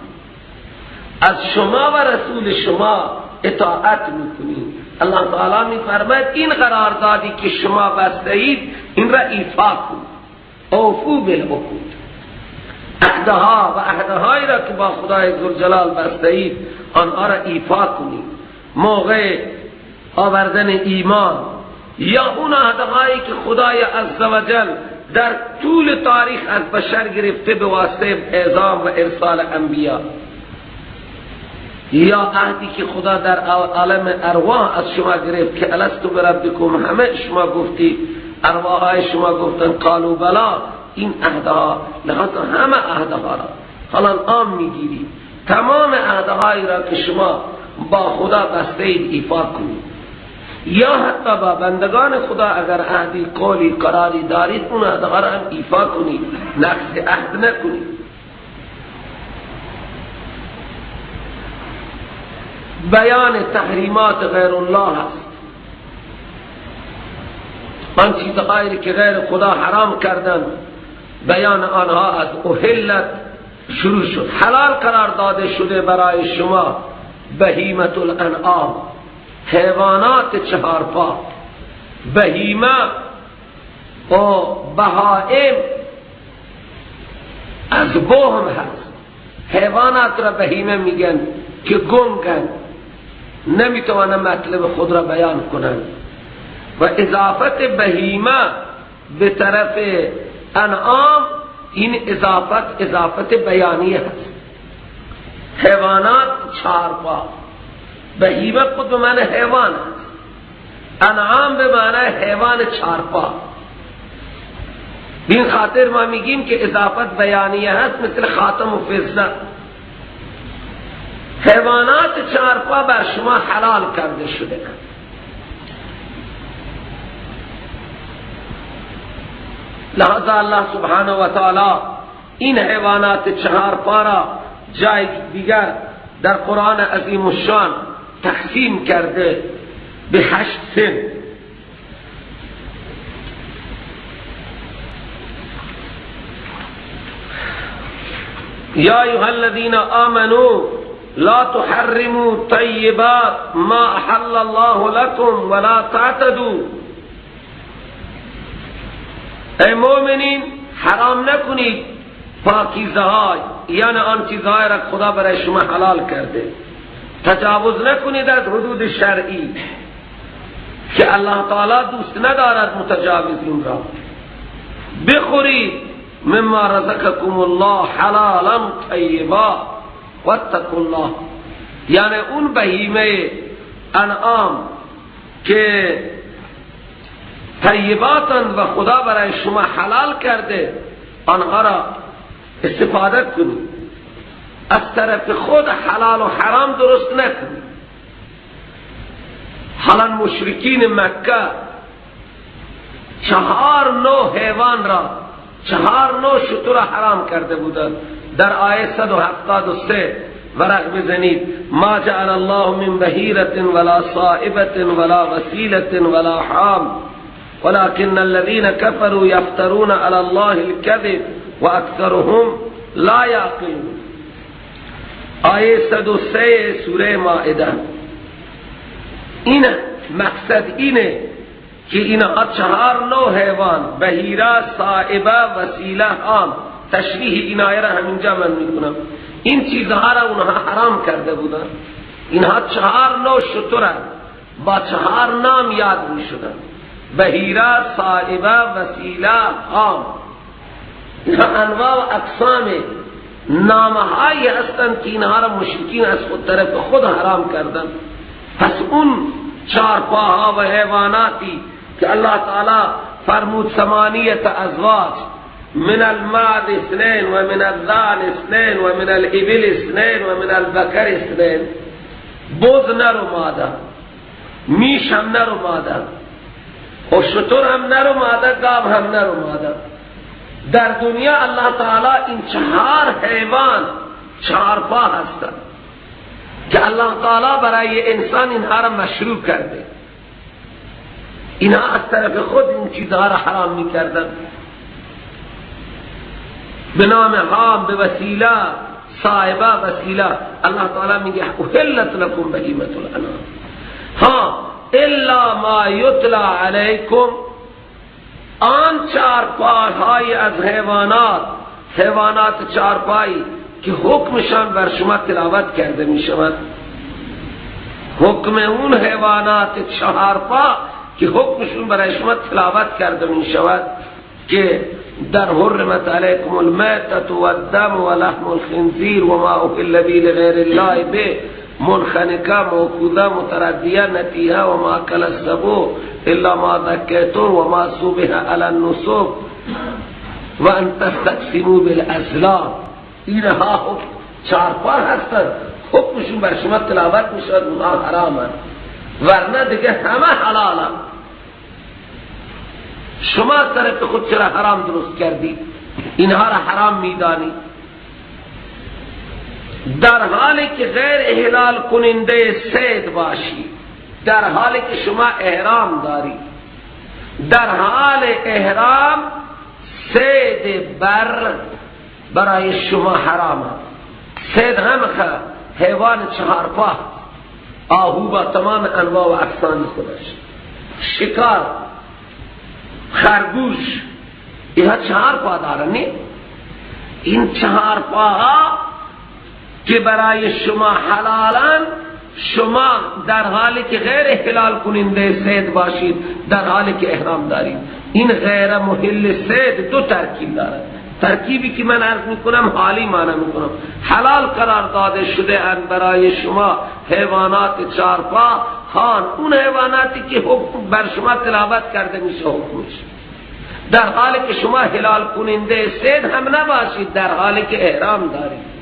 Speaker 1: از شما و رسول شما اطاعت میکنیم. الله تعالی میفرماید این قراردادی که شما بسته اید این را ایفا کنید. اوفو بالعقود، عهد عهدها و عهدهایی را که با خدای ذوالجلال بسته اید آنها را ایفا کنید. موقع آوردن ایمان یا اون عهدهایی که خدای عزوجل در طول تاریخ از بشر گرفته به واسطه اعزام و ارسال انبیا، یا عهدی که خدا در عالم ارواح از شما گرفت که الست بربکم، همه شما گفتی، ارواحهای شما گفتن قالوا بلا. این عهدها، لحاظ همه عهدها را حالا عام میگیری، تمام عهدهایی را که شما با خدا بسته اید ایفا کنید، یا حتی با بندگان خدا اگر عهدی، قولی، قراری دارید اون عهدها را هم ایفا کنید، نقض عهد نکنید. بیان تحریمات غیر الله است، آن چیزهایی که غیر خدا حرام کردن بیان آنها از احلت شروع شد. حلال قرار داده شده برای شما بهیمة الانعام، حیوانات چهارپا، بهیمه و بهائم از بهم هست. حیوانات را بهیمه میگن که گنگن، نمیتوانن مطلب خود را بیان کنند، و اضافت بهیمه به طرف انعام این اضافت، اضافت بیانیه هست. حیوانات چهارپا، بهیمه خود به معنی حیوان هست، انعام به معنی حیوان چهارپا. این خاطر ما میگیم که اضافت بیانیه هست، مثل خاتم و فضه. حیوانات چهارپا بر شما حلال کرده شده. لہذا اللہ سبحانہ و تعالی این حیوانات چهارپا را جای دیگر در قرآن عظیم الشان تقسیم کرده به 8 سن. یا ایها الذین آمنوا لا تحرموا طیبات ما احل الله لكم ولا تعتدوا. ای مومنین حرام نکنید پاکیزه های، یعنی آن چیزهای را خدا برای شما حلال کرده، تجاوز نکنید از حدود شرعی که الله تعالی دوست ندارد متجاوزین را. بخورید مما رزقکم الله حلالا طیبا واتقوا الله، یعنی اون بهیمه انعام که طیباتند و خدا برای شما حلال کرده آنها را استفاده کنید، از طرف خود حلال و حرام درست نکنید. حالا مشرکین مکه 4 نوع حیوان را، 4 نوع شتر را حرام کرده بودند. در آیه 173 ورق بزنید، ما جعل الله من بحیرة ولا صائبة ولا وسیلة ولا حام ولكن الذين كفروا يفترون على الله الكذب واكثرهم لا يعقلون. آیه 103 سوره مائده. این مقصد اینه که اینها 4 نوع حیوان، بحیره، صائبه، وسیله، حام، تشریح این آیه را همینجا من میکنم. این چیزها را اونها حرام کرده بودن. اینها 4 نوع شترند، با 4 نام یاد میشدن، بحیره، صائبه، وسیله، حام. اینها انواع و اقسام نامهایی هستند که اینها را مشرکین از خود طرف خود حرام کردن. پس اون چارپاها و حیواناتی که الله تعالی فرمود 8 ازواج، من المعز 2 و من الذعن 2 و من الابل 2 و من البقر 2، بز نرو ماده، میش هم نرو ماده، و شتر هم نرو ماده، گاو هم نرو ماده. در دنیا الله تعالی این 4 حیوان چارپا هستند که الله تعالی برای انسان اینها را مشروع کرده. اینها از طرف خود این چیزها را حرام میکردن به نام حام، به وسیله، صاحبه، وسیله. الله تعالی میگه احلت لکم بهیمة الانعام ها الا ما یتلی علیکم، آن چارپاهای از حیوانات حیوانات چهارپایی که حکمشان بر شما تلاوت کرده می شود. حکم اون حیوانات چهارپا که حکمشون برای شما تلاوت کرده می شود که در حرمت علیکم المیتة والدم ولحم الخنزیر وما اهل به لغیر الله به، منخنقه، موقوذه، متردیه، نتیحه وما اکل السبع الا ما ذکیتم وما ذبح علی النصب وان تستقسموا بالازلام. اینها حکم چهارپا هستند، حکمشون بر شما تلاوت می شود، اونها حرامند، ورنه دیگه همه حلالند. شما طرف خود چرا حرام درست کردید؟ اینها را حرام میدانی، در حالی که غیر احلال کننده صید باشی، در حالی که شما احرام داری، در حال احرام صید بر برای شما حرام. صید هم حیوان چهارپا، آهو با تمام انواع و اقسام خودش، شکار، خرگوش، اینها چهار پا دارن. نه این چهار پاها که برای شما حلالن، شما در حالی که غیر حلال کننده صید باشید، در حالی که احرام دارید. این غیر محل صید دو ترکیب دارد. ترکیبی که من عرض میکنم حالی معنی میکنم، حلال قرار داده شده اند برای شما حیوانات چارپا، خان اون حیواناتی که حکم بر شما تلاوت کرده میشه حکمش، در حالی که شما حلال کننده صید هم نباشید، در حالی که احرام دارید.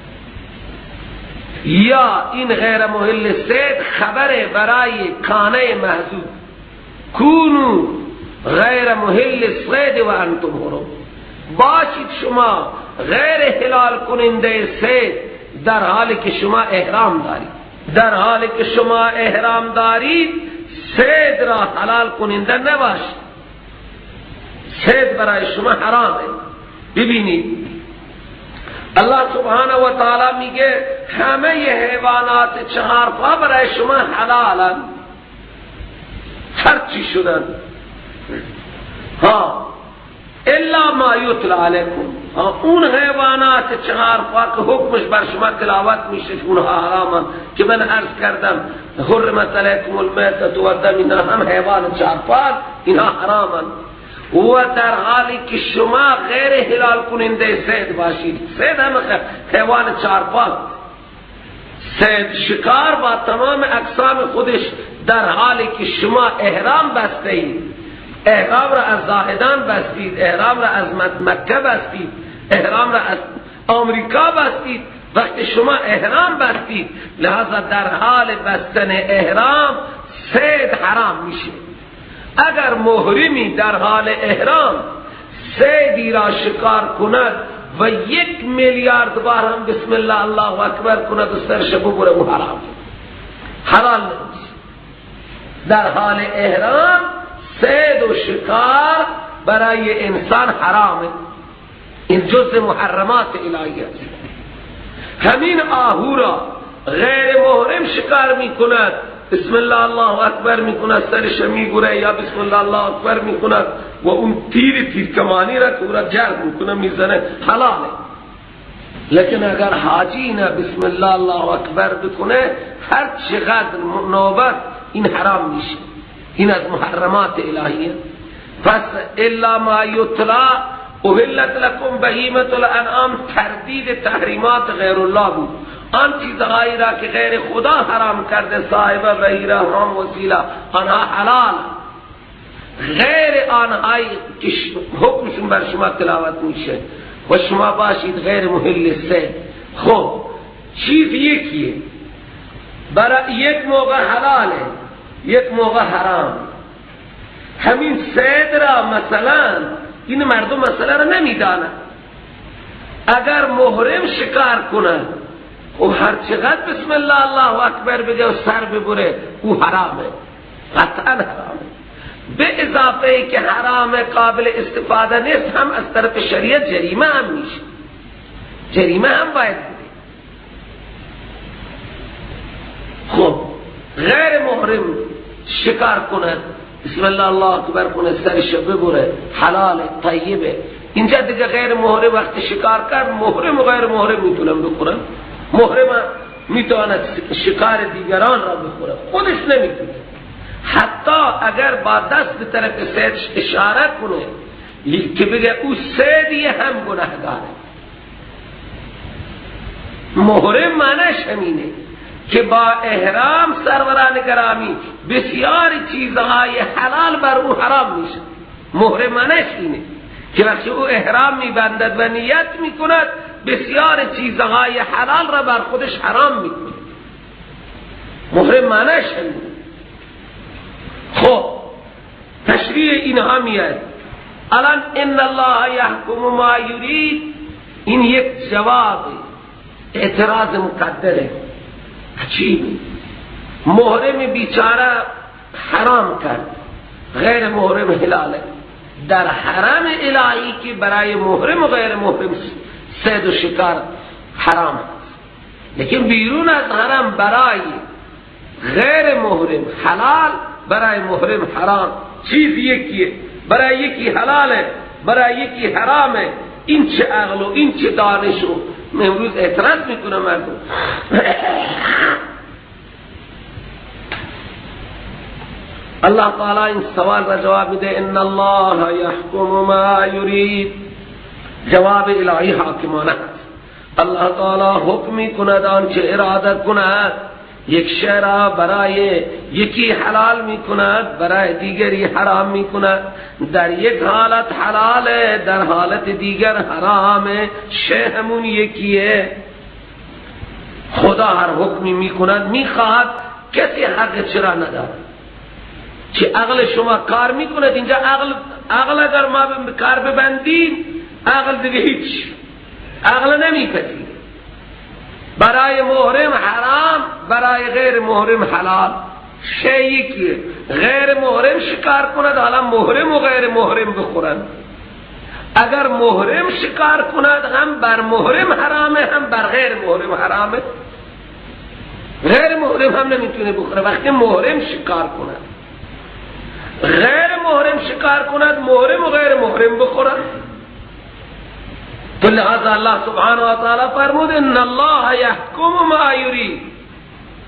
Speaker 1: یا این غیر محل صید خبر برای کانه محذوف، کونو غیر محل صید و انتم حرم، باشید شما غیر حلال کننده صید در حالی که شما احرام دارید. در حالی که شما احرام دارید صید را حلال کننده نباشید، صید برای شما حرامه. ببینید الله سبحانه و تعالی میگه همه حیوانات چهار پا برای شما حلالن، هر چی شدن، ها، الا ما یتلی علیکم، اون حیوانات چهار پا که حکمش بر شما تلاوت میشه اونها حرامن، که من عرض کردم حرمت علیکم المیتة والدم، اینها هم حیوان چهار پا، اینها حرامن. و در حالی که شما غیر حلال کننده صید باشید، صید هم حیوان چارپا، صید شکار با تمام اقسام خودش، در حالی که شما احرام بسته اید، احرام را از زاهدان بستید، احرام را از مکه بستید، احرام را از آمریکا بستید، وقتی شما احرام بستید، لہذا در حال بستن احرام صید حرام میشه. اگر محرمی در حال احرام صیدی را شکار کند و 1 میلیارد بار هم بسم الله الله اکبر کند و سرش ببره، او حرام، حلال نیست. در حال احرام صید و شکار برای انسان حرامه، این جزء محرمات الهی است. همین آهو را غیر محرم شکار می کند، بسم الله الله اکبر میکند، سرش میگوره، یا بسم الله الله اکبر میکند و اون تیر کمانی را که او را جرد میکنه میزنه، حلاله. لیکن اگر حاجی نه بسم الله الله اکبر بکنه، هر چقدر نوبت این حرام میشه، این از محرمات الهیه. پس الا ما یتلا احلت لکم بهیمة الانعام، تردید تحریمات غیر الله بود، آن چیزهایی را که غیر خدا حرام کرده، صاحب بهیره، حرام، وسیله، آنها حلال، غیر آنهایی که حکمشون بر شما تلاوت میشه و شما باشید غیر محل صید. خب چیز یکیه، برای یک موقع حلاله، یک موقع حرام. همین صید را مثلا این مردم مسئله را نمیدانند. اگر محرم شکار کنه، او هر چقدر بسم الله الله اکبر بگه و سر ببره، او حرامه، قطعا حرامه. به اضافه که حرام قابل استفاده نیست، هم از طرف شریعت جریمه هم میشه، جریمه هم باید بده. خب غیر محرم شکار کنه، بسم الله الله اکبر کنه، سرش ببره، حلال طیبه. اینجا دیگه غیر محرم وقتی شکار کرد، محرم و غیر محرم میتونن بخورن. محرم میتواند شکار دیگران را بخوره، خودش نمیتونه. حتی اگر با دست به طرف صید اشاره کنه که بگه او صیدیه، هم گناهگاره. محرم معنیش همینه که با احرام سروران گرامی بسیار چیزهای حلال بر او حرام میشه. محرم معنیش اینه که وقتی او احرام میبندد و نیت میکند، بسیار چیزهای حلال را بر خودش حرام میکنه. محرم معنیش همینه. خب تشریح اینها میاد. الان ان الله یحکم ما یرید، این یک جواب اعتراض مقدره. عجیبه، محرم بیچاره حرام کرد، غیر محرم حلاله. در حرم الهی که برای محرم و غیر محرم صید و شکار حرام است، لیکن بیرون از حرم برای غیر محرم حلال، برای محرم حرام. چیز یکیه، برای یکی حلاله، برای یکی حرامه. این چه عقل و این چه دانش؟ و امروز اعتراض میکنه مردم. الله تعالی این سوال را جواب میده، ان الله یحکم ما یرید. جواب الهی حاکمانه است. الله تعالی حکم میکند آنچه اراده کند. یک شی را برای یکی حلال میکند، برای دیگری حرام میکند. در یک حالت حلاله، در حالت دیگر حرامه. شی همون یکیه. خدا هر حکمی میکند میخواهد، کسی حق چرا ندارد. چه عقل شما کار میکند اینجا؟ عقل اگر ما کار ببندیم، عقل دیگه هیچ، عقل نمیپذیره. برای محرم حرام، برای غیر محرم حلال. شی یکیه. غیر محرم شکار کند، حالا محرم و غیر محرم بخورند. اگر محرم شکار کند، هم بر محرم حرامه، هم بر غیر محرم حرامه. غیر محرم هم نمیتونه بخوره وقتی محرم شکار کند. غیر محرم شکار کند، محرم و غیر محرم بخورند. تو لہذا اللہ سبحانہ و تعالی فرمود ان اللہ یحکم ما یرید.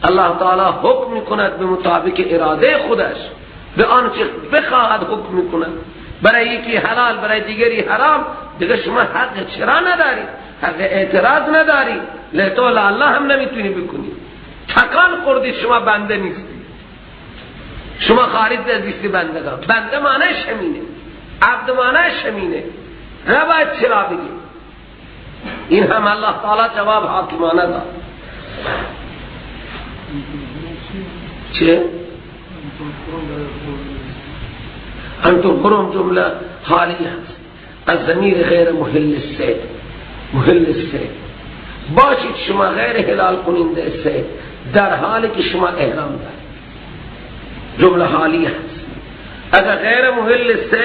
Speaker 1: اللہ تعالی حکم کند به مطابق اراده خودش، به آنچه بخواهد حکم کند. برای یکی حلال، برای دیگری حرام. دیگه شما حق چرا نداری، حق اعتراض نداری. لتو الله هم نمیتونی بکنی. تکان خوردی، شما بنده نیستی، شما خارج از لیست بندگان. بنده معنیش همینه، عبد معنیش همینه. نباید چرا بگی. این هم الله تعالی جواب حاکمانه داد. چه؟ انتم حرم جمله حالی هست از ضمیر غیر محل الصید. محل الصید باشید شما غیر حلال کننده صید در حالی که شما احرام دارید. جمله حالی هست. اگر غیر محل الصید